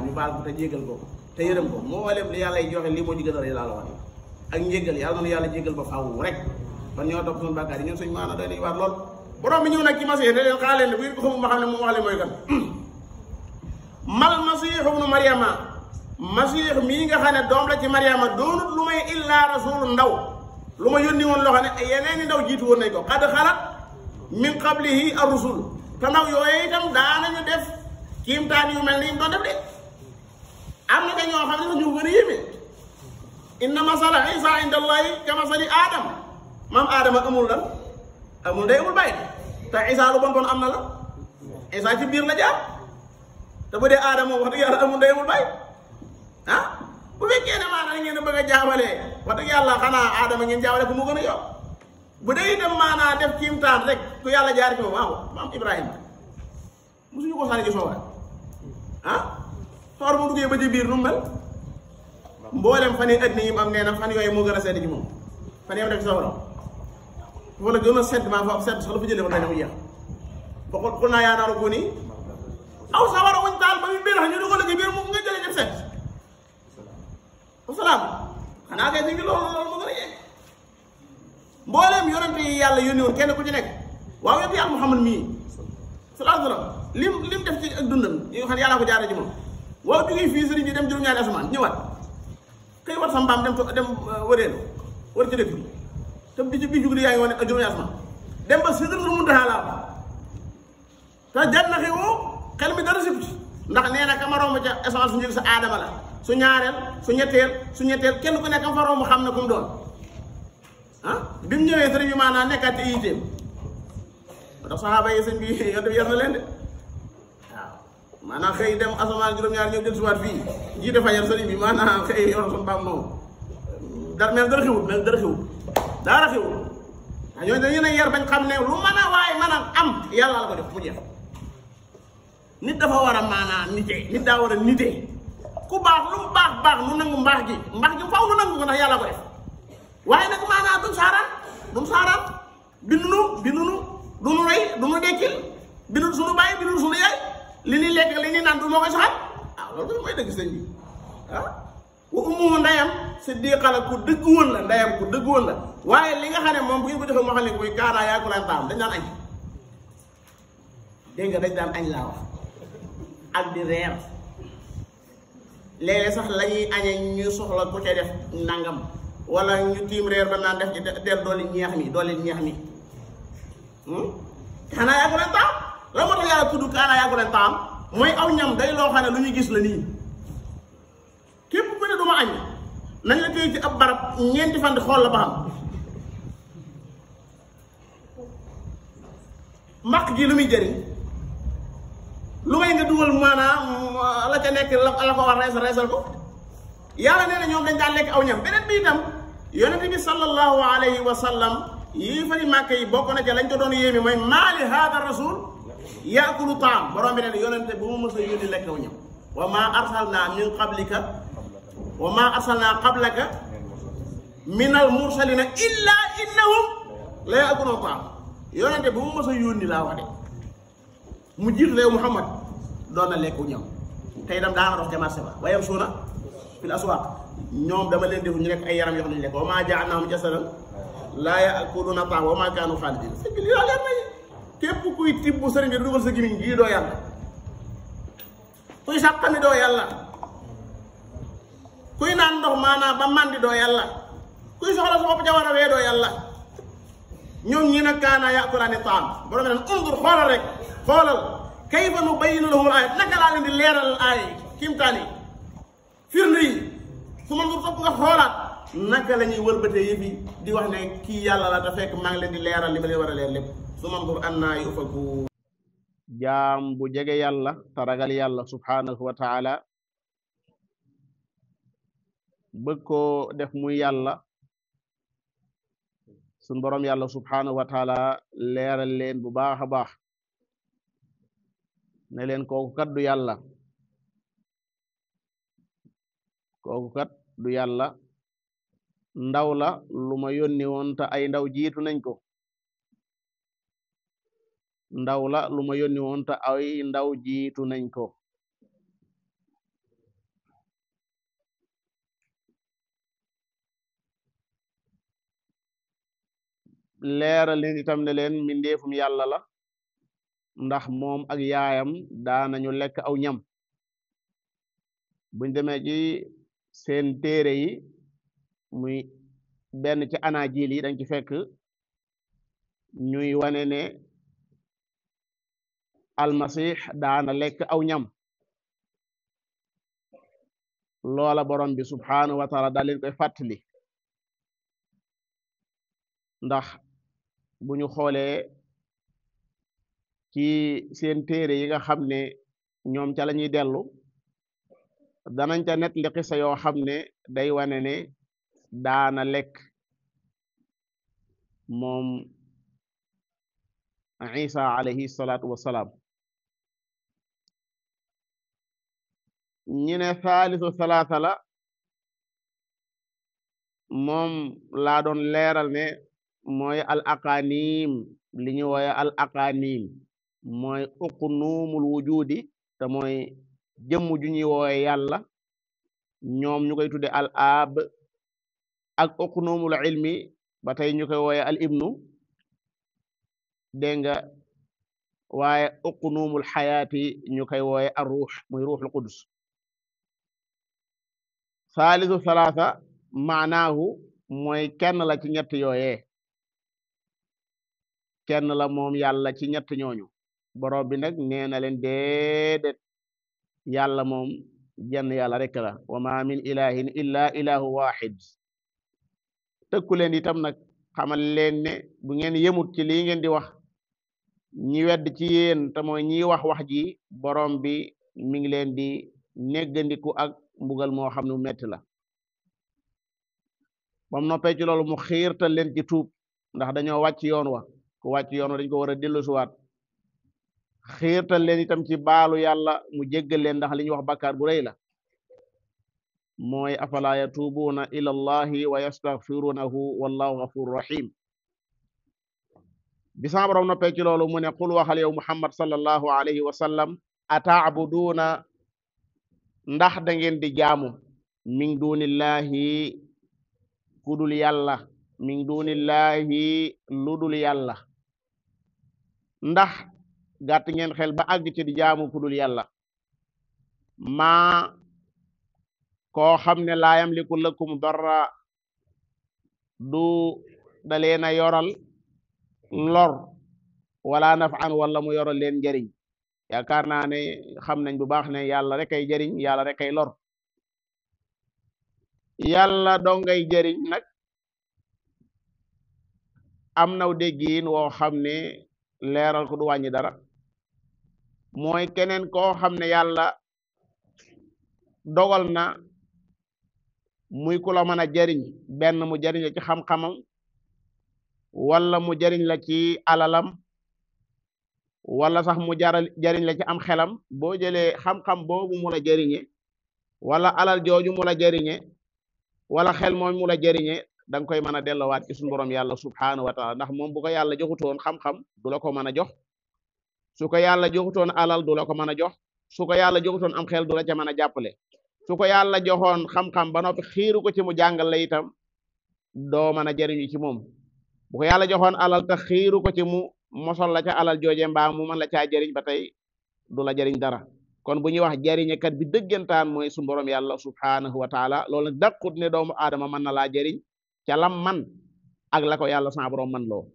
ñu baal ko te jéggal ko te yërëm ko moo walem li yàlla joxe lii moo ci gën a rëy laa la wax ak njéggal yàlla na yàlla jéggal ba faaw rek kon ñoo topp suñu bàkkaar yi ñun suñ maanaam doy nañu waar lool borom bi ñëw nag ci Masiix da leen xaar leen ne bu ngeen ko xamul ma xam ne moom wax leen mooy kan mal Masiix ibnu Maryama Masiix mii nga xam ne doom la ci Maryama doonut lu may illaa rasul ndaw lu ma yónni woon loo xam ne yeneen i ndaw jiitu woon nañ ko qad xalat min qablihi ar-rusul te ndaw yooyu itam daanañu def kiimtaan yu mel ni ñu doon def de am na ka ñoo xam ne sax ñu gën a yéeme inna masala Isa inda allahi ka masali Adam maam Adama amul lan amul ndey amul bàyyi te Isa lu bon bon am na la Isa ci biir la jaar te bu dee Adama moom wax dëgg yàlla amul ndey amul bàyyi ah bu fekkee ne maanaam ngeen bëgg a jaabalee wax dëgg yàlla xanaa Adama ngeen jaabale ko mu gën a yokk bu dee itam maanaa def kiimtaan rek ku yàlla jaar ci moom waaw maam Ibrahima musuñu ko sànni ci soow rek ah soor mu duggee ba ci biir nu mu mel mboolem fan yi ëtt ni yi am nee na fan yooyu moo gën a sedd ci moom fan yam def ci sawara wala gën a sedd maa fa sedd sax la fa jëlee woon dañ mu jeex ba xul naa yaa naaru ko nii aw sawara wuñ taal ba mu biir ñu dugal ci biir mu nga jëlee jëf sedd wasalaam xanaa kay si ngi loolu mu gën a yegg mbooleem yonent yi yàlla yónni woon kenn ku ci nekk waaw yonent yàlla Muhammad mii sallallahu alayhi wa sallam lim def ci ak dundam yi nga xam ne yàllaa ko jaaree ci moom waaw jógee fii sëriñ bi dem juróom-ñaari asamaan ñëwaat kay war sa mbaam dem wëreelu wër ci dëkk bi te di ci biir jugli yaa ngi wane ak juróom-ñaari asamaan dem ba Sidratul Muntaha laa te jar na xew xel mi dara sibti ndax nee na kama romb ca essence su njëg sa aadama la su ñaareel su ñetteel kenn ku nekk kam fa romb xam na ku mu doon ah bi mu ñëwee sëriñ bi maanaam nekkaat ci yitteem ndax saxaaba yi sëñ bi yonte bi yar na leen de waaw maanaam xëy dem asamaan juróom-ñaar ñëw jël siwaat fii jiite fajar sëriñ bi maanaam xëy yor suñu baam noonu dara xewut dara xewut waaw ñooñu dañu ne yar bañ xam ne lu mën a waaye mën a am yàlla la ko def mu jeex nit dafa war a maanaam nitee nit daa war a nitee ku baax lu mu baax nu nangu mbaax gi faw nu nangu ko ndax yàlla ko def waaye nag maanaam duñ saaraan bindunu du nu rey du nu dekkil bindul suñu bàyyi bindul suñu yaay li ñuy lekk li ñuy naan du moo koy saxal waaw loolu mooy dëgg sëñ bi ah wa ummuhu ndeyam siddiqa la ku dëgg woon la ndeyam ku dëgg woon la waaye li nga xam ne moom bu ngeen ko joxee moo xam ne koy kaanaa yaa ko laan taam dañ daan añ dégg nga dañ daan añ laa wax ak di reer léeg-léeg sax la ñuy añee ñu soxla ku ca def nangam wala ñu tiim reer ba naan def ci der dooli ñeex mi kaanaa yaa ko leen taam la moo tax yàlla tudd kaanaa yaa ko leen taam mooy aw ñam day loo xam ne lu ñu gis la nii képp ku ne du ma añ nañ la téye ci ab barab ñeenti fan di xool la ba xam mbaq gi lu muy jëriñ lu may nga dugal maanaam la ca nekk la ko war reesal ko yàlla nee na ñoom dañ daan lekk aw ñam beneen bi itam yonente bi sallallahu alayhi wa sallam yii fari màkk yi bokk na ca lañ ko doon yéemi mooy maali haada rasul yaakulu taam borom bi nee na yonente bu mu mës a yónni lekk aw ñam wa ma arsalna min qablika wa ma arsalna qablaka min al mursalina illa innahum la yaakulu taam yonente bu mu mës a yónni laa wax de mu jiit réew Muhammad doon na lekku ñam tey dam daana dox ca marché ba wayam suuna fil aswaq ñoom dama leen defu ñu nekk ay yaram yoo xam ne lekk wa maa ja'alnaahum jasadan laa ya'kuluuna ta'aam wa maa kaanu xaalidiin sëñ bi li laa leen may képp kuy tibb sëriñ bi dugal sa gimiñ gii doo yàlla kuy sàqami doo yàlla kuy naan ndox maanaam ba màndi doo yàlla kuy soxla sa bopp ca war a wee doo yàlla ñoom ñi nag kaana ya'kulaani ta'aam borom ne undur xoolal rek xoolal kayfa nubayyinu lahumul aayaat naka laa leen di leeral aay kimtaan yi firnde yi su ma ndur topp nga xoolaat naka la ñuy wëlbatee yëf yi di wax ne kii yàlla la te fekk maa ngi leen di leeral li ma leen war a leer lépp su ma ndur annaa yufakuun jaam bu jege yàlla te ragal yàlla subhaanahu wa taala bëgg koo def muy yàlla sun borom yàlla subhaanahu wa taala leeral leen bu baax a baax ne leen kooku kat du yàlla kooku kat du yàlla ndaw la lu ma yónni woon te ay ndaw jiitu nañ ko ndaw la lu ma yónni woon te ay ndaw jiitu nañ ko leeral leen itam ne leen mbindeefum yàlla la ndax moom ak yaayam daanañu lekk aw ñam buñ demee ci seen téere yi muy benn ci anaajil yi dañ ci fekk ñuy wane ne almasih daana lekk aw ñam loola borom bi subhanahu wa taala daal leen koy fàttali ndax bu ñu xoolee ci seen téere yi nga xam ne ñoom ca la ñuy dellu danañ ca net li xisa yoo xam ne day wane ne daana lekk moom Isa alayhi salaatu wassalaam ñi ne saalisu salaasa la moom laa doon leeral ne mooy al aqaanim li ñu wooye al aqaanim mooy uqnuumul wujudi te mooy jëmm ju ñuy wooye yàlla ñoom ñu koy tudde al ab ak uqnuumul ilmi ba tey ñu koy wooye al ibnu dégg nga waaye uqnuumul xayaati ñu koy wooye ar ruux muy ruuxul qudus saalisu salaasa maanaahu mooy kenn la ci ñett yooyee kenn la moom yàlla ci ñett ñooñu borom bi nag nee na leen déedéet yàlla moom jenn yàlla rek la wa ma min ilahin illa ilahu wahid tëkku leen itam nag xamal leen ne bu ngeen yemut ci lii ngeen di wax ñi wedd ci yéen te mooy ñi wax wax ji borom bi mi ngi leen di neggandiku ak mbugal moo xam ne mu metti la bam noppee ci loolu mu xiirtal leen ci tuub ndax dañoo wàcc yoon wa ku wàcc yoon wa dañ ko war a dellusiwaat xiirtal leen itam ci baalu yàlla mu jéggal leen ndax li ñuy wax bàkkaar bu rëy la mooy afala yatubuuna ila allahi wa yastaghfirunahu wallahu ghafurur rahim bi sama borom noppee ci loolu mu ne qul waxal yow muhammad sallallahu alayhi wa sallam ataabuduuna ndax da ngeen di jaamu min dunillahi kudul yàlla min dunillahi ludul yàlla ndax gàtt ngeen xel ba àgg ci di jaamu kudul yàlla maa koo xam ne laa yamliku lakum darra du da leen a yoral lor wala naf'an wala mu yoral leen njëriñ yaakaar naa ne xam nañ bu baax ne yàlla rek ay jëriñ yàlla rek ay lor yàlla dongay jëriñ nag am naw déggiin woo xam ne leeral ko du wàññi dara mooy keneen koo xam ne yàlla dogal na muy ku la mën a jëriñ benn mu jëriñ la ci xam-xamam wala mu jëriñ la ci alalam wala sax mu jëriñ la ci am xelam boo jëlee xam-xam boobu mu la jëriñe wala alal jooju mu la jëriñe wala xel moom mu la jëriñe da nga koy mën a delloowaat ci suñu borom yàlla subhanahu wa taala ndax moom bu ko yàlla joxutoon xam-xam du la ko mën a jox su ko yàlla joxutoon alal du la ko mën a jox su ko yàlla joxutoon am xel du la ca mën a jàppale su ko yàlla joxoon xam-xam ba noppi xiiru ko ci mu jàngal la itam doo mën a jëriñu ci moom bu ko yàlla joxoon alal te xiiru ko ci mu mosol la ca alal jooje mbaa mu mën la caa jëriñ ba tey du la jëriñ dara kon bu ñuy wax jëriñekat bi dëggantaan mooy suñu borom yàlla subhanahu wa taala loolu nag dàqut ne doomu aadama mën na laa jëriñ ca lam man ak la ko yàlla sa borom man loo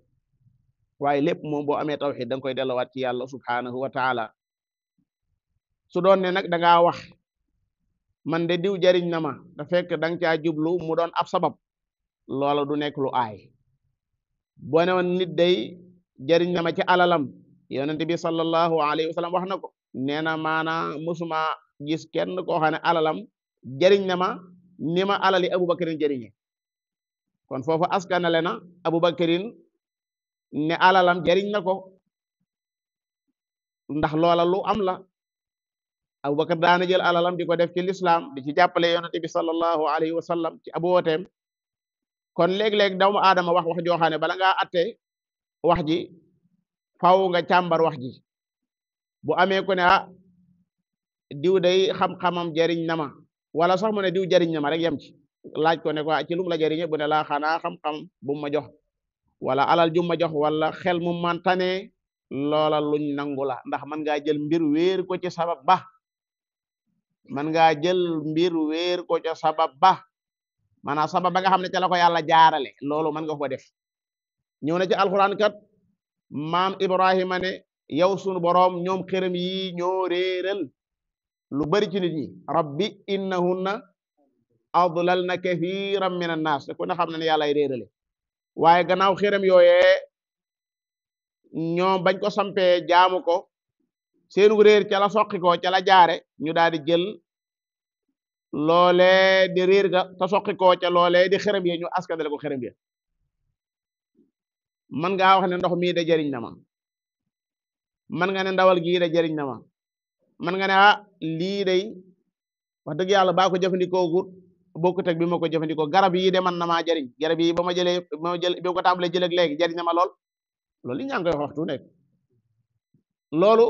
waaye lépp moom boo amee tawxiid da nga koy delluwaat ci yàlla subhanahu wa taala su doon ne nag da ngaa wax man de diw jëriñ na ma da fekk da nga caa jublu mu doon ab sabab loola du nekk lu aay boo ne woon nit day jëriñ na ma ci alalam yonent bi sallallahu alayhi wa sallam wax na ko nee na maanaa musuma gis kenn koo xam ne alalam jëriñ na ma ni ma alali abubakarin jëriñe kon foofu askanale na abubakarin ne alalam jëriñ na ko ndax loola lu am la abubakar daana jël alalam di ko def ci lislaam di ci jàppale yonent bi sallallahu alayhi wa sallam ci abu wooteem kon léeg-léeg doomu aadama wax wax joo xam ne bala ngaa atte wax ji faw nga càmbar wax ji bu amee ko ne diw day xam-xamam jëriñ na ma wala sax mu ne diw jëriñ na ma rek yem ci laaj ko ne ko ci lum la jëriñe bu ne laa xanaa xam-xam bu ma jox wala alal ju ma jox wala xel mu man tane loola luñ nangu la ndax man ngaa jël mbir wéer ko ci sabab ba man ngaa jël mbir wéer ko ci sabab ba maanaam sabab ba nga xam ne ca la ko yàlla jaarale loolu mën nga ko def ñëw na ci alxuraan kat maam Ibrahima ne yow sunu boroom ñoom xërëm yi ñoo réeral lu bari ci nit ñi rabbi innahunna adlalna kathiran min annaas te ku ne xam ne ne yàllay réerale waaye gannaaw xërëm yooyee ñoom bañ ko sampee jaamu ko seenu réer ca la soqi ko ca la jaare ñu daal di jël loolee di réer ga te soqi ko ca loolee di xërëm yi ñu askadale ko xërëm yi man ngaa wax ne ndox mii de jëriñ na ma man nga ne ndawal gii de jëriñ na ma man nga ne lii day wax dëgg yàlla baa ko jëfandikoo gut bokkut ak bi ma ko jëfandikoo garab yi de man na maa jëriñ garab yi ba ma jëlee bi ko tàmbalee jël ak léegi jëriñ na ma lool loolu li ñaa ngi koy waxtu nekk loolu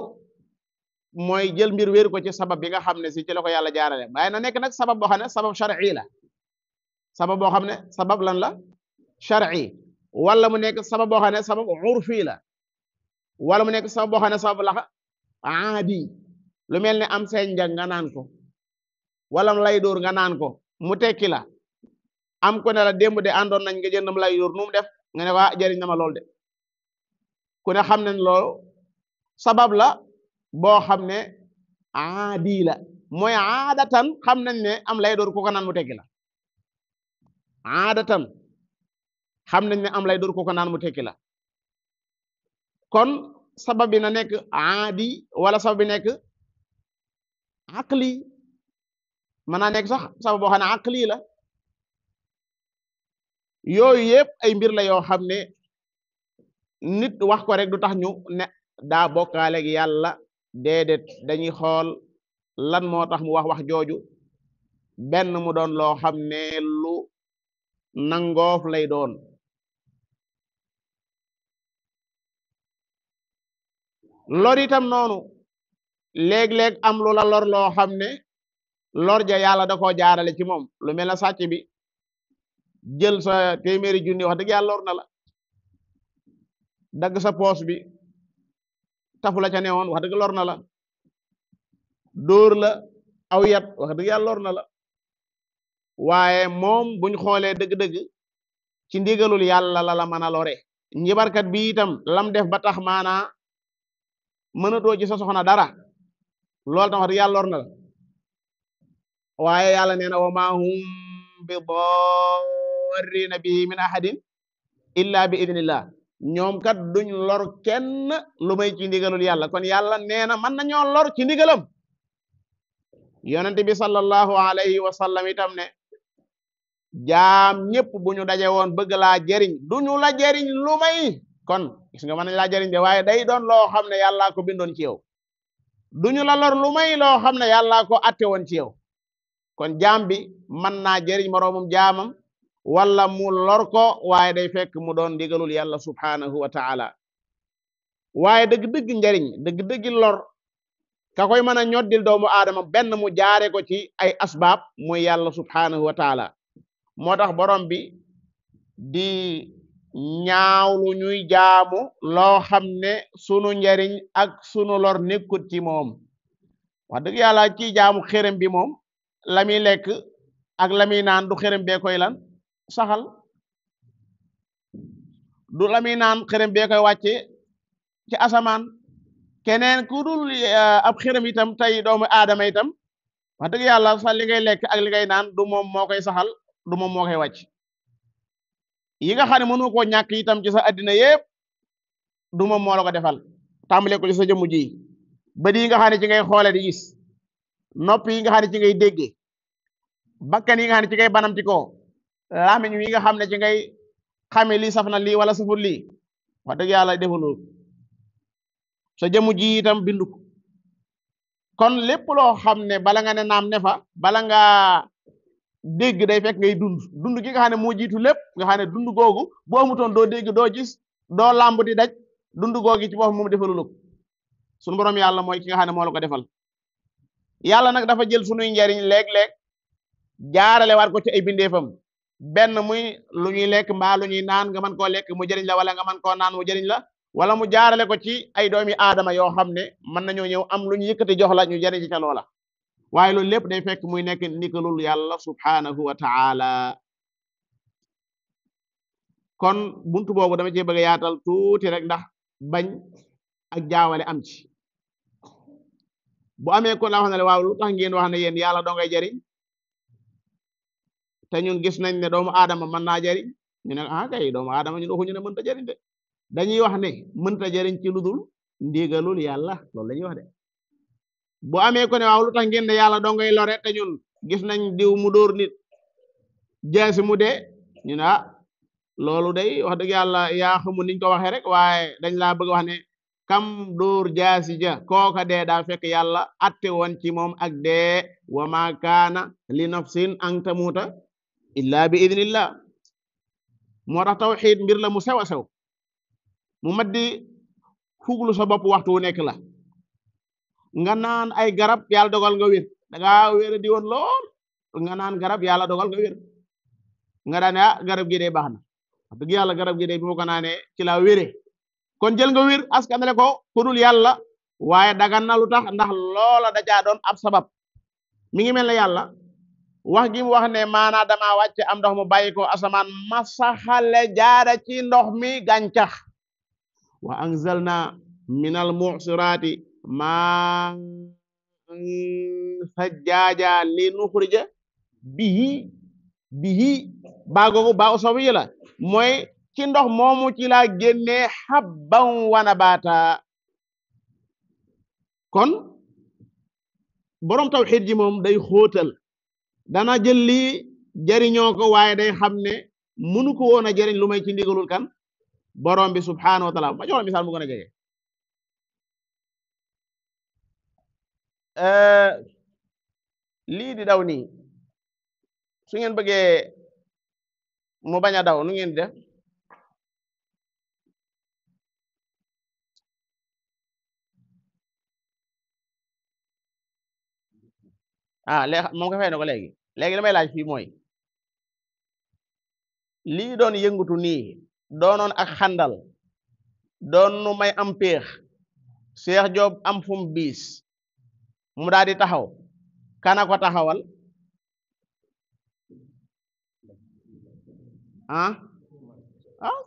mooy jël mbir wéeru ko ci sabab bi nga xam ne si ci la ko yàlla jaarale waaye na nekk nag sabab boo xam ne sabab shar'i la sabab boo xam ne sabab lan la shar'i wala mu nekk sabab boo xam ne sabab urfi la wala mu nekk sabab boo xam ne sabab la aadi lu mel ne am seen njàng nga naan ko wala lay dóor nga naan ko mu tekki la am ko ne la démb de àndoon nañ nga jëndam lay dóor nu mu def nga ne waa jëriñ na ma lool de ku ne xam ne loolu sabab la boo xam ne aadi la mooy aadatan xam nañ ne am lay dóor ku ko naan mu tekki la aadatan xam nañ ne am lay dur ko naan mu tekki la kon sabab bi na nekk aadi wala sabab bi nekk aqli mën naa nekk sax sabab boo xam ne aqli la yooyu yëpp ay mbir la yoo xam ne nit wax ko rek du tax ñu ne daa bokkaale gi yàlla déedéet dañuy xool lan moo tax mu wax jooju benn mu doon loo xam ne lu nangoof lay doon lor itam noonu léeg-léeg am lu la lor loo xam ne lor ja yàlla da koo jaarale ci moom lu mel na sàcc bi jël sa téeméeri junni wax dëgg yàlla lor na la dagg sa poos bi tafu la ca newoon wax dëgg lor na la dóor la aw yat wax dëgg yàlla lor na la waaye moom buñ xoolee dëgg-dëgg ci ndigalul yàlla la mën a lore njibarkat bi itam lam def ba tax maanaa mënatoo ci sa soxna dara loolu tam wax dëgg yàlla lor na la waaye yàlla nee na wa maa hum bi darrina bihi min ahadin illa bi idnillah ñoom kat duñ lor kenn lu may ci ndigalul yàlla kon yàlla nee na mën nañoo lor ci ndigalam yonent bi sallallahu alayhi wa sallam itam ne jaam ñëpp bu ñu daje woon bëgg laa jëriñ duñu la jëriñ lu may kon gis nga mën nañ laa jëriñ de waaye day doon loo xam ne yàllaa ko bindoon ci yow duñu la lor lu may loo xam ne yàllaa ko atte woon ci yow kon jaam bi mën naa jëriñ moroomum jaamam wala mu lor ko waaye day fekk mu doon ndigalul yàlla subhanahu wa ta'ala waaye dëgg-dëgg njëriñ dëgg-dëgg lor ka koy mën a ñoddil doomu aadama benn mu jaare ko ci ay asbaab muy yàlla subhanahu wa ta'ala moo tax borom bi di ñaawlu ñuy jaamu loo xam ne sunu njariñ ak sunu lor nekkut ci moom wax dëgg yàlla ci jaamu xërëm bi moom la muy lekk ak la muy naan du xërëm bee koy lan saxal du la muy naan xërëm bee koy wàcce ci asamaan keneen ku dul ab xërëm itam tey doomu aadama itam wax dëgg yàlla sax li ngay lekk ak li ngay naan du moom moo koy saxal du moom moo koy wàcc yi nga xam ne mënu koo ñàkk itam ci sa addina yëpp du moom moo la ko defal tàmbale ko ci sa jëmm ji bët yi nga xam ne ci ngay xoole di gis nopp yi nga xam ne ci ngay déggee bakkan yi nga xam ne ci ngay banam ci ko làmmiñ yi nga xam ne ci ngay xame lii saf na lii wala saful lii wax dëgg yàlla defaloo sa jëmm ji itam bindu ko kon lépp loo xam ne bala nga ne naam ne fa bala nga dégg day fekk ngay dund gi nga xam ne moo jiitu lépp nga xam ne dund googu boo amutoon doo dégg doo gis doo làmb di daj dund googu ci boppam moom defalu la ko sunu borom yàlla mooy ki nga xam ne moo la ko defal yàlla nag dafa jël sunuy njariñ léeg-léeg jaarale waat ko ci ay bindeefam benn muy lu ñuy lekk mbaa lu ñuy naan nga mën koo lekk mu jëriñ la wala nga mën koo naan mu jëriñ la wala mu jaarale ko ci ay doomi aadama yoo xam ne mën nañoo ñëw am lu ñu yëkkati jox la ñu jëriñ ci ca loola waaye loolu lépp day fekk muy nekk ndigalul yàlla subhanahu wa ta'ala kon buntu boobu dama ci bëgg a yaatal tuuti rek ndax bañ ak jaawale am ci bu amee kon la wax ne waaw lu tax ngeen wax ne yéen yàlla doo ngay jëriñ te ñun gis nañ ne doomu aadama mën naa jëriñ ñu ne ah kay doomu aadama ñun waxuñu ne mënta jëriñ de dañuy wax ne mënta jëriñ ci lu dul ndigalul yàlla loolu la ñuy wax de bu amee ko ne waaw lu tax ngeen ne yàlla doo ngay lore te ñun gis nañ diw mu dóor nit jaasi mu dee ñu ne ah loolu day wax dëgg yàlla yaa xamul niñ ko waxee rek waaye dañ laa bëgg wax ne kam dóor jaasi ja kooka dee daa fekk yàlla atte woon ci moom ak dee wa ma kaana li nafsin an tamuuta illa bi idnillah moo tax tawxiid mbir la mu sew a sew mu mat di fuglu sa bopp waxtu wu nekk la nga naan ay garab yàlla dogal nga wér da ngaa wér di woon lool nga naan garab yàlla dogal nga wér nga daane ah garab gi de baax na wax dëgg yàlla garab gi de bi ma ko naanee ci la wéré kon jël nga wér askanale ko ku dul yàlla waaye dagan na lu tax ndax loola da caa doon ab sabab mi ngi mel ne yàlla wax gi mu wax ne maanaa dama wàcce am ndox mu bàyyi ko asamaan ma saxale jaara ci ndox mi gàncax wa anzalna minal mu'sirati ma sajjaaja li nuxrija bihi baa googu baa usawi la mooy ci ndox moomu ci laa génnee habban wa nabata kon borom tawxiid ji moom day xóotal dana jël lii jariñoo ko waaye day xam ne mënu ko woon a jariñ lu may ci ndigalul kan borom bi subhaanahu wa taala ma jox la misaal mu gën a jege lii di daw nii su ngeen bëggee mu bañ a daw nu ngeen def léegi moom nga fay na ko léegi li may laaj fii mooy lii doon yëngutu nii doonoon ak xandal doon nu may am péex Cheikh Diop am fum biis mu daal di taxaw kana ko taxawal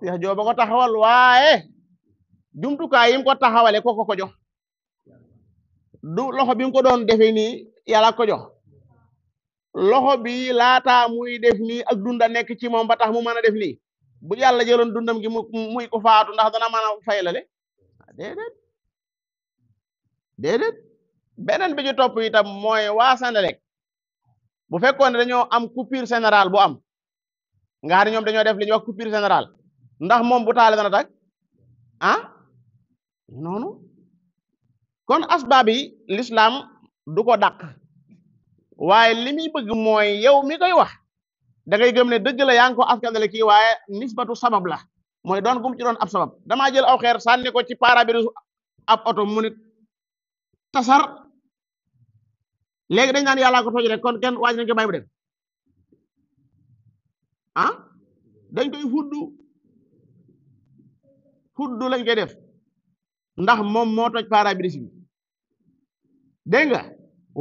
Cheikh Diop ba ko taxawal waaye jumtukaay yi mu ko taxawale ko jox du loxo bi mu ko doon defee nii yàlla ko jox loxo bi laataa muy def nii ak dunda nekk ci moom ba tax mu mën a def nii bu yàlla jëloon dundam gi muy ko faatu ndax dana mën a fay la de déedéet beneen bi ci topp itam mooy waa Senelec bu fekkoon ne dañoo am coupure générale bu am nga xam ne ñoom dañoo def li ñuy wax coupure générale ndax moom bu taale dana tag noonu kon asbaab yi l'islam du ko dàq waaye li muy bëgg mooy yow mi koy wax da ngay gëm ne dëgg la yaa ngi ko askanale kii waaye nisbatu sabab la mooy doon gum ci doon ab sabab damaa jël aw xeer sànni ko ci pare-brise ab oto mu nit tasar léegi dañ naan yàllaa ko toj rek kon kenn waaj nañ ko bàyyi bu dem dañ koy fuddu lañ koy def ndax moom moo toj pare-brise bi dégg nga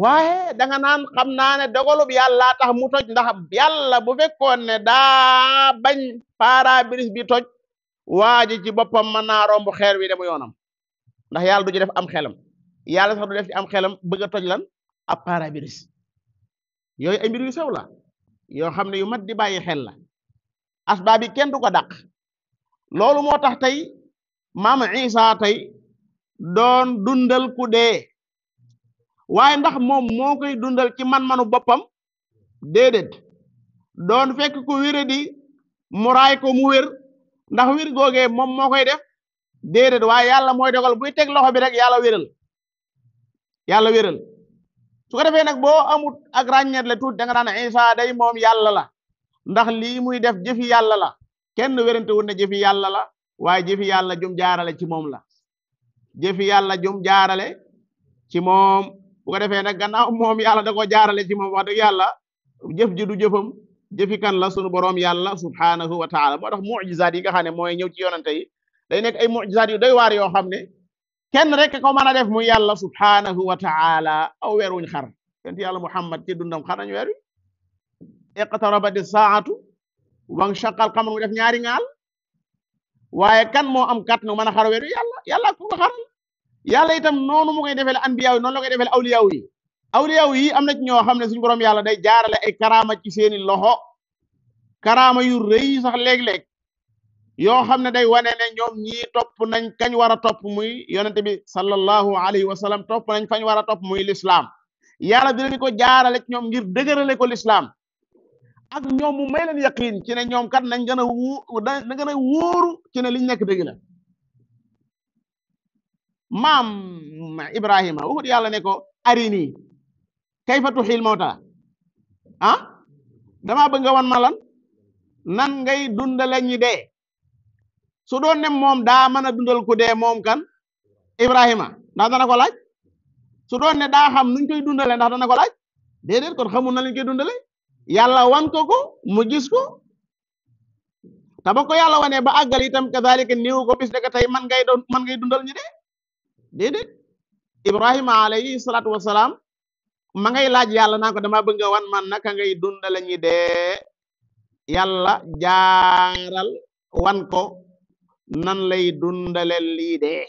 waaye danga naan xam naa ne dogalub yàlla tax mu toj ndax yàlla bu fekkoon ne daa bañ pare-brise bi toj waaji ci boppam mën naa romb xeer wi demu yoonam ndax yàlla du ci def am xelam yàlla sax du def ci am xelam bëgg a toj lan ab pare-brise yooyu ay mbir yu sew la yoo xam ne yu mat di bàyyi xel la asbaab yi kenn du ko dàq loolu moo tax tey maam Isa tey doon dundal ku dee waaye ndax moom moo koy dundal ci man-manu boppam déedéet doon fekk ku wére di mu raay ko mu wér ndax wér googee moom moo koy def déedéet waaye yàlla mooy dogal buy teg loxo bi rek yàlla wéral su ko defee nag boo amut ak ràññeet le tuut da nga daan Isa day moom yàlla la ndax lii muy def jëfi yàlla la kenn wérante wut ne jëfi yàlla la waaye jëfi yàlla jum jaarale ci moom la jëfi yàlla jum jaarale ci moom bu ko defee nag gannaaw moom yàlla da ko jaarale ci moom wax dëgg yàlla jëf ji du jëfam jëfi kan la sunu boroom yàlla subhanahu wa taala moo tax mujizaat yi nga xam ne mooy ñëw ci yonante yi day nekk ay mujizaat yu doy waar yoo xam ne kenn rek ko mën a def muy yàlla subhanahu wa taala aw weer wuñ xar kent yàlla muhammad ci dundam xar nañ weer wi iqtarabati saatu wanshaqal qamar mu def ñaari ŋaal waaye kan moo am kat nu mën a xar weer wi yàlla ko ko xaral yàlla itam noonu mu koy defee anbiya yi noonu la koy defee awliya yi am na ci ñoo xam ne suñu borom yàlla day jaarale ay karaama ci seeni loxo karaama yu rëy sax léeg-léeg yoo xam ne day wane ne ñoom ñii topp nañ kañ war a topp muy yonente bi sallallahu alayhi wa sallam topp nañ fañ war a topp muy lislaam yàlla dinañ ko jaarale ci ñoom ngir dëgërale ko lislaam ak ñoom mu may leen yaqiin ci ne ñoom kat nañ gën a wóoru ci ne liñ nekk dëgg la maam Ibrahima waxut yàlla ne ko arini kayfa tuxil mawta dama bëgg nga wan ma lan nan ngay dundale ñi dee su doon ne moom daa mën a dundal ku dee moom kan Ibrahima ndax dana ko laaj su doon ne daa xam nuñ koy dundale ndax dana ko laaj déedéet kon xamul na lañ koy dundale yàlla wan ko mu gis ko te ba ko yàlla wanee ba àggal itam kazalika niw ko bis dëkk tey man ngay dundal ñi dee déedéet Ibrahima alayhi salaatu wasalaam ma ngay laaj yàlla naa ko dama bëgg nga wan man naka ngay dundale ñi dee yàlla jaaral wan ko nan lay dundale lii dee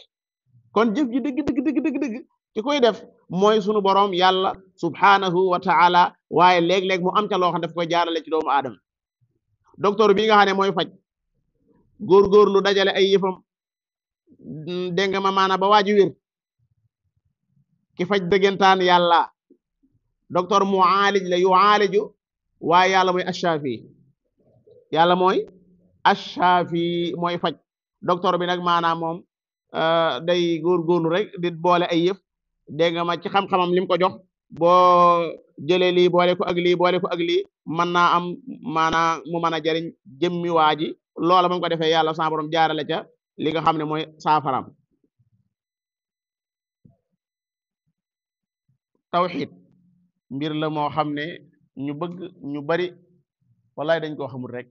kon jëf ji dëgg ci koy def mooy sunu borom yàlla subhanahu wa taala waaye léeg-léeg mu am ca loo xam daf koy jaarale ci doomu aadama docteur bi nga xam ne mooy faj góor-góorlu dajale ay yëfam dégg nga ma maana ba waaju wér ki faj dëggantaan yàlla docteur mu aalij la yu aaliju waaye yàlla mooy ashaafi yàlla mooy ashaafi mooy faj docteur bi nag maanaam moom day góor-góorlu rek di boole ay yëf dégg nga ma ci xam-xamam lim ko jox boo jëlee lii boole ko ak lii boole ko ak lii mën naa am maanaa mu mën a jariñ jëmmi waa ji loola ba mu ko defee yàlla sa borom jaarale ca li nga xam ne mooy saafaram tawxiid mbir la moo xam ne ñu bëgg ñu bari wallaay dañ koo xamul rek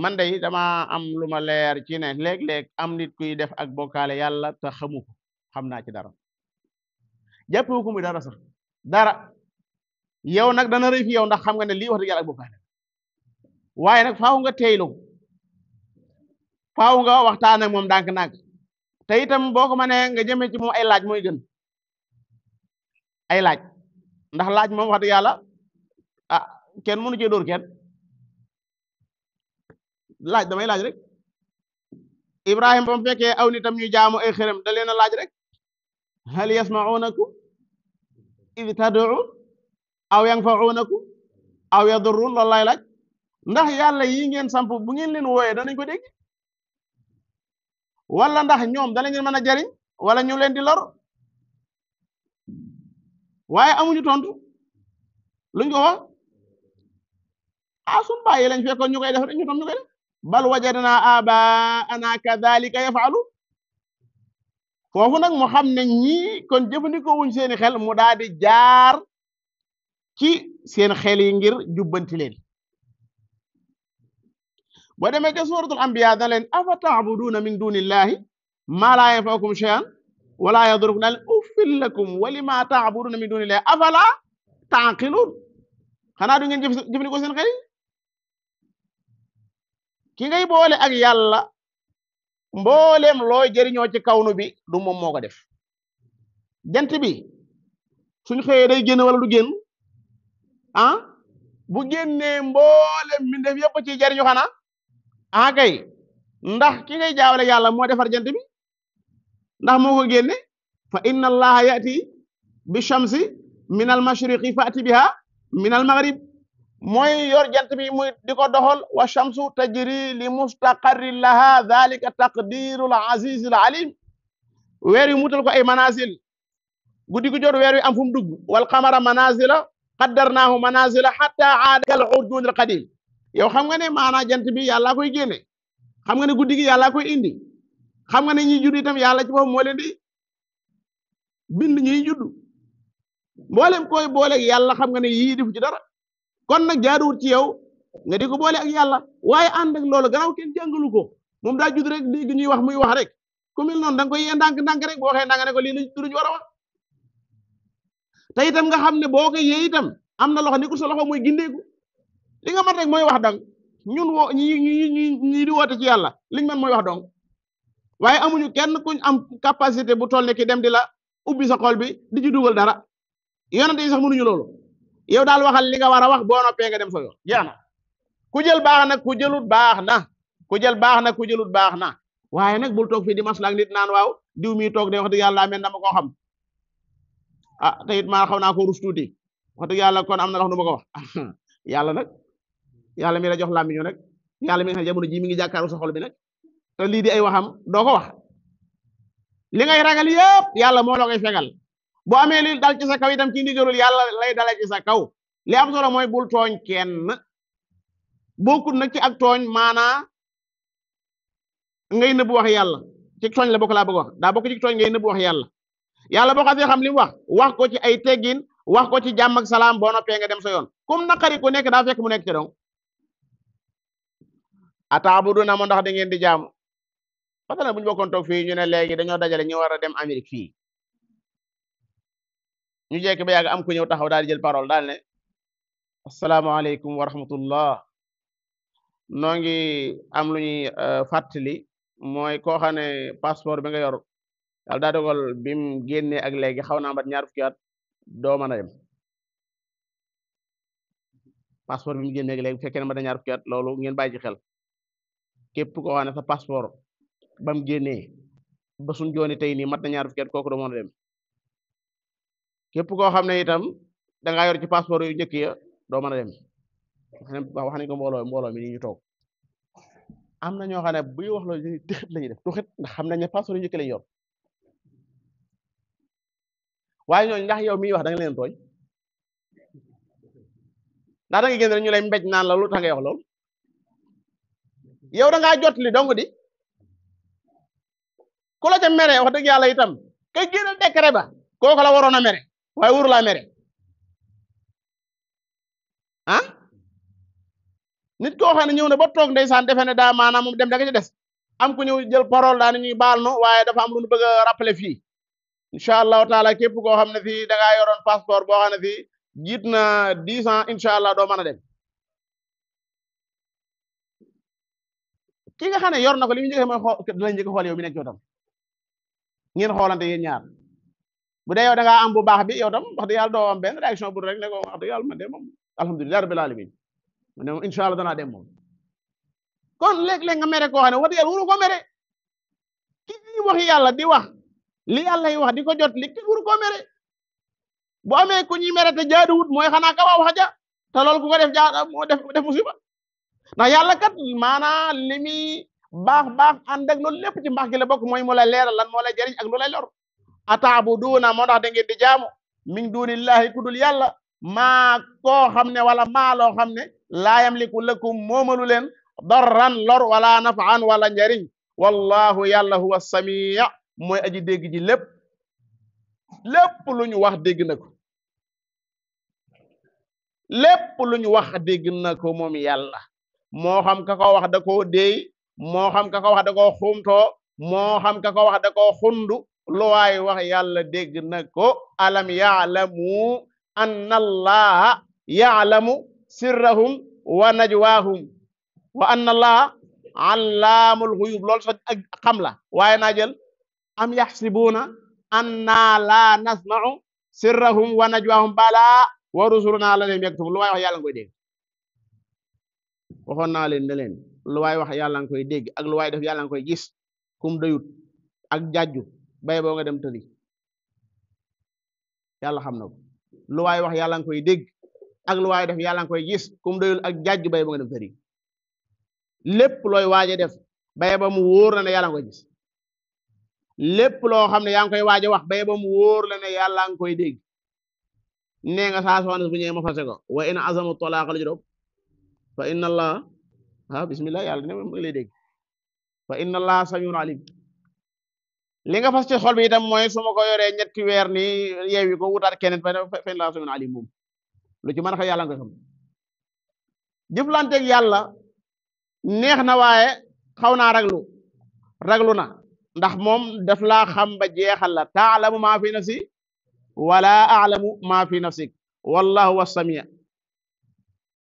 man day dama am lu ma leer ci ne léeg-léeg am nit kuy def ak bokkaale yàlla te xamu ko xam naa ci dara jàppewu ko muy dara sax dara yow nag dana rëy fi yow ndax xam nga ne lii wax dëgg yàlla ak bokkaale waaye nag faaw nga teylu faaw nga waxtaan ak moom ndànk-ndànk te itam boo ko mënee nga jëmee ci moom ay laaj mooy gën ay laaj ndax laaj moom wax dëgg yàlla ah kenn mënu cee dóor kenn laaj damay laaj rek Ibrahima ba mu fekkee aw nitam ñu jaamu ay xërëm da leen a laaj rek hal yasma'unakum id tad'un aw yanfa'unakum aw yadurrun loolu laay laaj ndax yàlla yi ngeen samp bu ngeen leen wooyee danañ ko dégg wala ndax ñoom danañ leen mën a jariñ wala ñu leen di lor waaye amuñu tontu luñ ko wax sun bàyyi lañ fekkoon ñu koy def rek ñu tam ñu koy def bal wajadna abaana kadhalika yafalu foofu nag mu xam ne ñii kon jëfandikoo wuñ seeni xel mu daal di jaar ci seen xel yi ngir jubbanti leen boo demee ca suratul anbiya da leen afa ta'buduna min dunillahi ma la yanfa'ukum shay'an wala yadurukum daal uffil lakum wa lima ta'buduna min dunillahi afala ta'qilun xanaa du ngeen jëfandikoo seen xel yi ki ngay boole ak yàlla mbooleem looy jëriñoo ci kawnu bi du moom moo ko def jant bi suñ xëyee day génn wala du génn bu génnee mbooleem mbindeef yëpp ci jëriñu xanaa kay ndax ki ngay jaawale yàlla moo defar jant bi ndax moo ko génne fa inna allaha yati bi shamsi min al mashriqi fati biha min al maghrib mooy yor jant bi muy di ko doxal wa shamsu tajri li mustaqarrin laha dhalika taqdirul aziz al alim weer wi mutal ko ay manazil guddi gu jot weer wi am fu mu dugg wal qamara manazila qaddarnahu manazila hatta aada kal urjun al qadim yow xam nga ne maanaa jant bi yàlla koy génne xam nga ne guddi gi yàlla koy indi xam nga ne ñi judd itam yàlla ci boppam moo leen di bind ñuy judd mboolem koy boole ak yàlla xam nga ne yii defu ci dara kon nag jaaduwut ci yow nga di ko boole ak yàlla waaye ànd ak loolu gannaaw kenn jàngalu ko moom daa judd rek dégg ñuy wax muy wax rek ku mel noonu da nga koy yee ndànk-ndànk rek boo waxee ndànk ne ko lii lañ duruñ war a wax te itam nga xam ne boo ko yee itam am na loxo ni ko sa loxo mooy gindeeku li nga mën rek mooy wax dang ñun woo ñi di woote ci yàlla liñ mën mooy wax dong waaye amuñu kenn kuñ am capacité bu toll ne ki dem di la ubbi sa xol bi di ci dugal dara yonente yi sax mënuñu loolu yow daal waxal li nga war a wax boo noppee nga dem sa yoon jeex na ku jël baax na ku jëlut baax na ku jël baax na ku jëlut baax na waaye nag bul toog fii di maslaak nit naan waaw diw mi toog de wax dëgg yàlla amee dama koo xam te it maa xaw naa ko rus tuuti wax dëgg yàlla kon am na lox nu ma ko wax yàlla nag yàlla mi la jox làmmiñu nag yàlla mi nga xam jamono ji mi ngi jàkkaaru sa xol bi nag te lii di ay waxam doo ko wax li ngay ragal yëpp yàlla moo la koy fegal boo amee li dal ci sa kaw itam ci ndigalul yàlla lay dale ci sa kaw li am solo mooy bul tooñ kenn bokkut nag ci ak tooñ maanaa ngay nëbb wax yàlla ci tooñ la bokk laa bëgg wax daa bokk ci tooñ ngay nëbb wax yàlla yàlla boo xasee xam li mu wax ko ci ay teggin wax ko ci jàmm ak salaam boo noppee nga dem sa yoon comme naqari ku nekk daa fekk mu nekk ci donc ataabuduna moo ndax da ngeen di jaamu parce que bu ñu bokkoon toog fii ñu ne léegi dañoo dajale ñu war a dem Amérique fii ñu jekk ba yàgg am ku ñëw taxaw daal di jël parole daal ne asalaamaaleykum wa rahmatullah noo ngi am lu ñuy fàttali mooy koo xam ne passeport bi nga yor yàlla daa dogal bi mu génnee ak léegi xaw naa mat ñaar fukki at doo mën a dem passeport bi mu génnee ak léegi bu fekkee ne mat na ñaar fukki at loolu ngeen bàyyi ci xel képp koo xam ne sa passeport ba mu génnee ba suñ jooni tey nii mat na ñaar fukki at kooku doo mën a dem képp koo xam ne itam da ngaa yor ci passeport yu njëkk ya doo mën a dem wax nañ ko mbooloo mi ni ñu toog am na ñoo xam ne buy wax loolu tixit la ñuy def tuxit ndax xam nañ ne passeport yu njëkk lañ yor waaye ñooñu ndax yow miy wax da nga leen tooñ ndax da nga génn rek ñu lay mbéj naan la lu tax ngay wax loolu yow da ngaa jot li dong di ku la ca mere wax dëgg yàlla itam kay génnal décret ba kooku la waroon a mere waaye wuru laa mere ah nit koo xam ne ñëw na ba toog ndeysaan defe ne daa maanaam moom dem da nga ci des am ku ñëw jël parole daa ñuy baal no waaye dafa am lu ñu bëgg a rappeler fii incha allahu taala képp koo xam ne fii da ngaa yoroon passeport boo xam ne fii jiit na 10 ans incha allah doo mën a dem ki nga xam ne yor na ko li mu njëkk mooy xool dinañ njëkk xool yow mi nekk yow tam ngeen xoolante yéen ñaar bu dee yow da ngaa am bu baax bi yow tam wax dëgg yàlla doo am benn réaction bu rek ne ko wax dëgg yàlla man de moom alhamdulilah rabbil alamin man de moom incha allah danaa dem moom kon léeg-léeg nga mere koo xam ne wax dëgg yàlla wuru ko mere ki wax yàlla di wax li yàlla yi wax di ko jot li ki wuru ko mere bu amee ku ñuy mere te jaaduwut mooy xanaa ka wax ja te loolu ku ko def jaa moo def musiba ndax yàlla kat maanaa li muy baax ànd ak loolu lépp ci mbaax gi la bokk mooy mu lay leeral lan moo lay jëriñ ak lu lay lor ataabuduuna moo tax da ngeen di jaamu min dunillahi ku dul yàlla maa koo xam ne wala maa loo xam ne laa yamliku lakum moomalu leen darran lor wala nafaan wala njariñ wallahu yàlla huwa samia mooy aji dégg ji lépp lu ñu wax dégg na ko lépp lu ñu wax dégg na ko moom yàlla moo xam ka ko wax da koo déey moo xam ka ko wax da koo xumtoo moo xam ka ko wax da koo xundu lu waay wax yàlla dégg na ko alam yaalamu anna allaha yaalamu sirrahum wa najwaahum wa anna allaha allaamul xuyub loolu sax ak xam la waaye naa jël am yaxsibuuna anna laa nasma'u sirrahum wa najwaahum balaa wa rusuluna ladayhim yaktubun lu waay wax yàlla nga koy dégg waxoon naa leen ne leen lu waay wax yàlla nga koy dégg ak lu waay def yàlla nga koy gis kum doyut ak jàjju bay boo nga dem tëddi yàlla xam na ko lu waay wax yàlla nga koy dégg ak lu waay def yàlla nga koy gis kum doyul ak jàjju bay boo nga dem tëddi lépp looy waaje def bay ba mu wóor la ne yàlla nga koy gis lépp loo xam ne yaa ngi koy waaje wax bay ba mu wóor la ne yàlla nga koy dégg nee nga saa soxna bu ñëwee ma fase ko wa in azamu talaaqa la juróom fa inna allah bismillah yàlla ne mu ngi lay dégg fa inna allah samiun alim li nga fas ci xol bi itam mooy su ma ko yoree ñetti weer ni yeewi ko wutaat keneen fa inna allah samiun alim moom lu ci mën a xëy yàlla nga koy xam jëflanteeg yàlla neex na waaye xaw naa raglu na ndax moom daf laa xam ba jeexal la taalamu maa fi nafsi wala aalamu maa fi nafsik wallahu was samia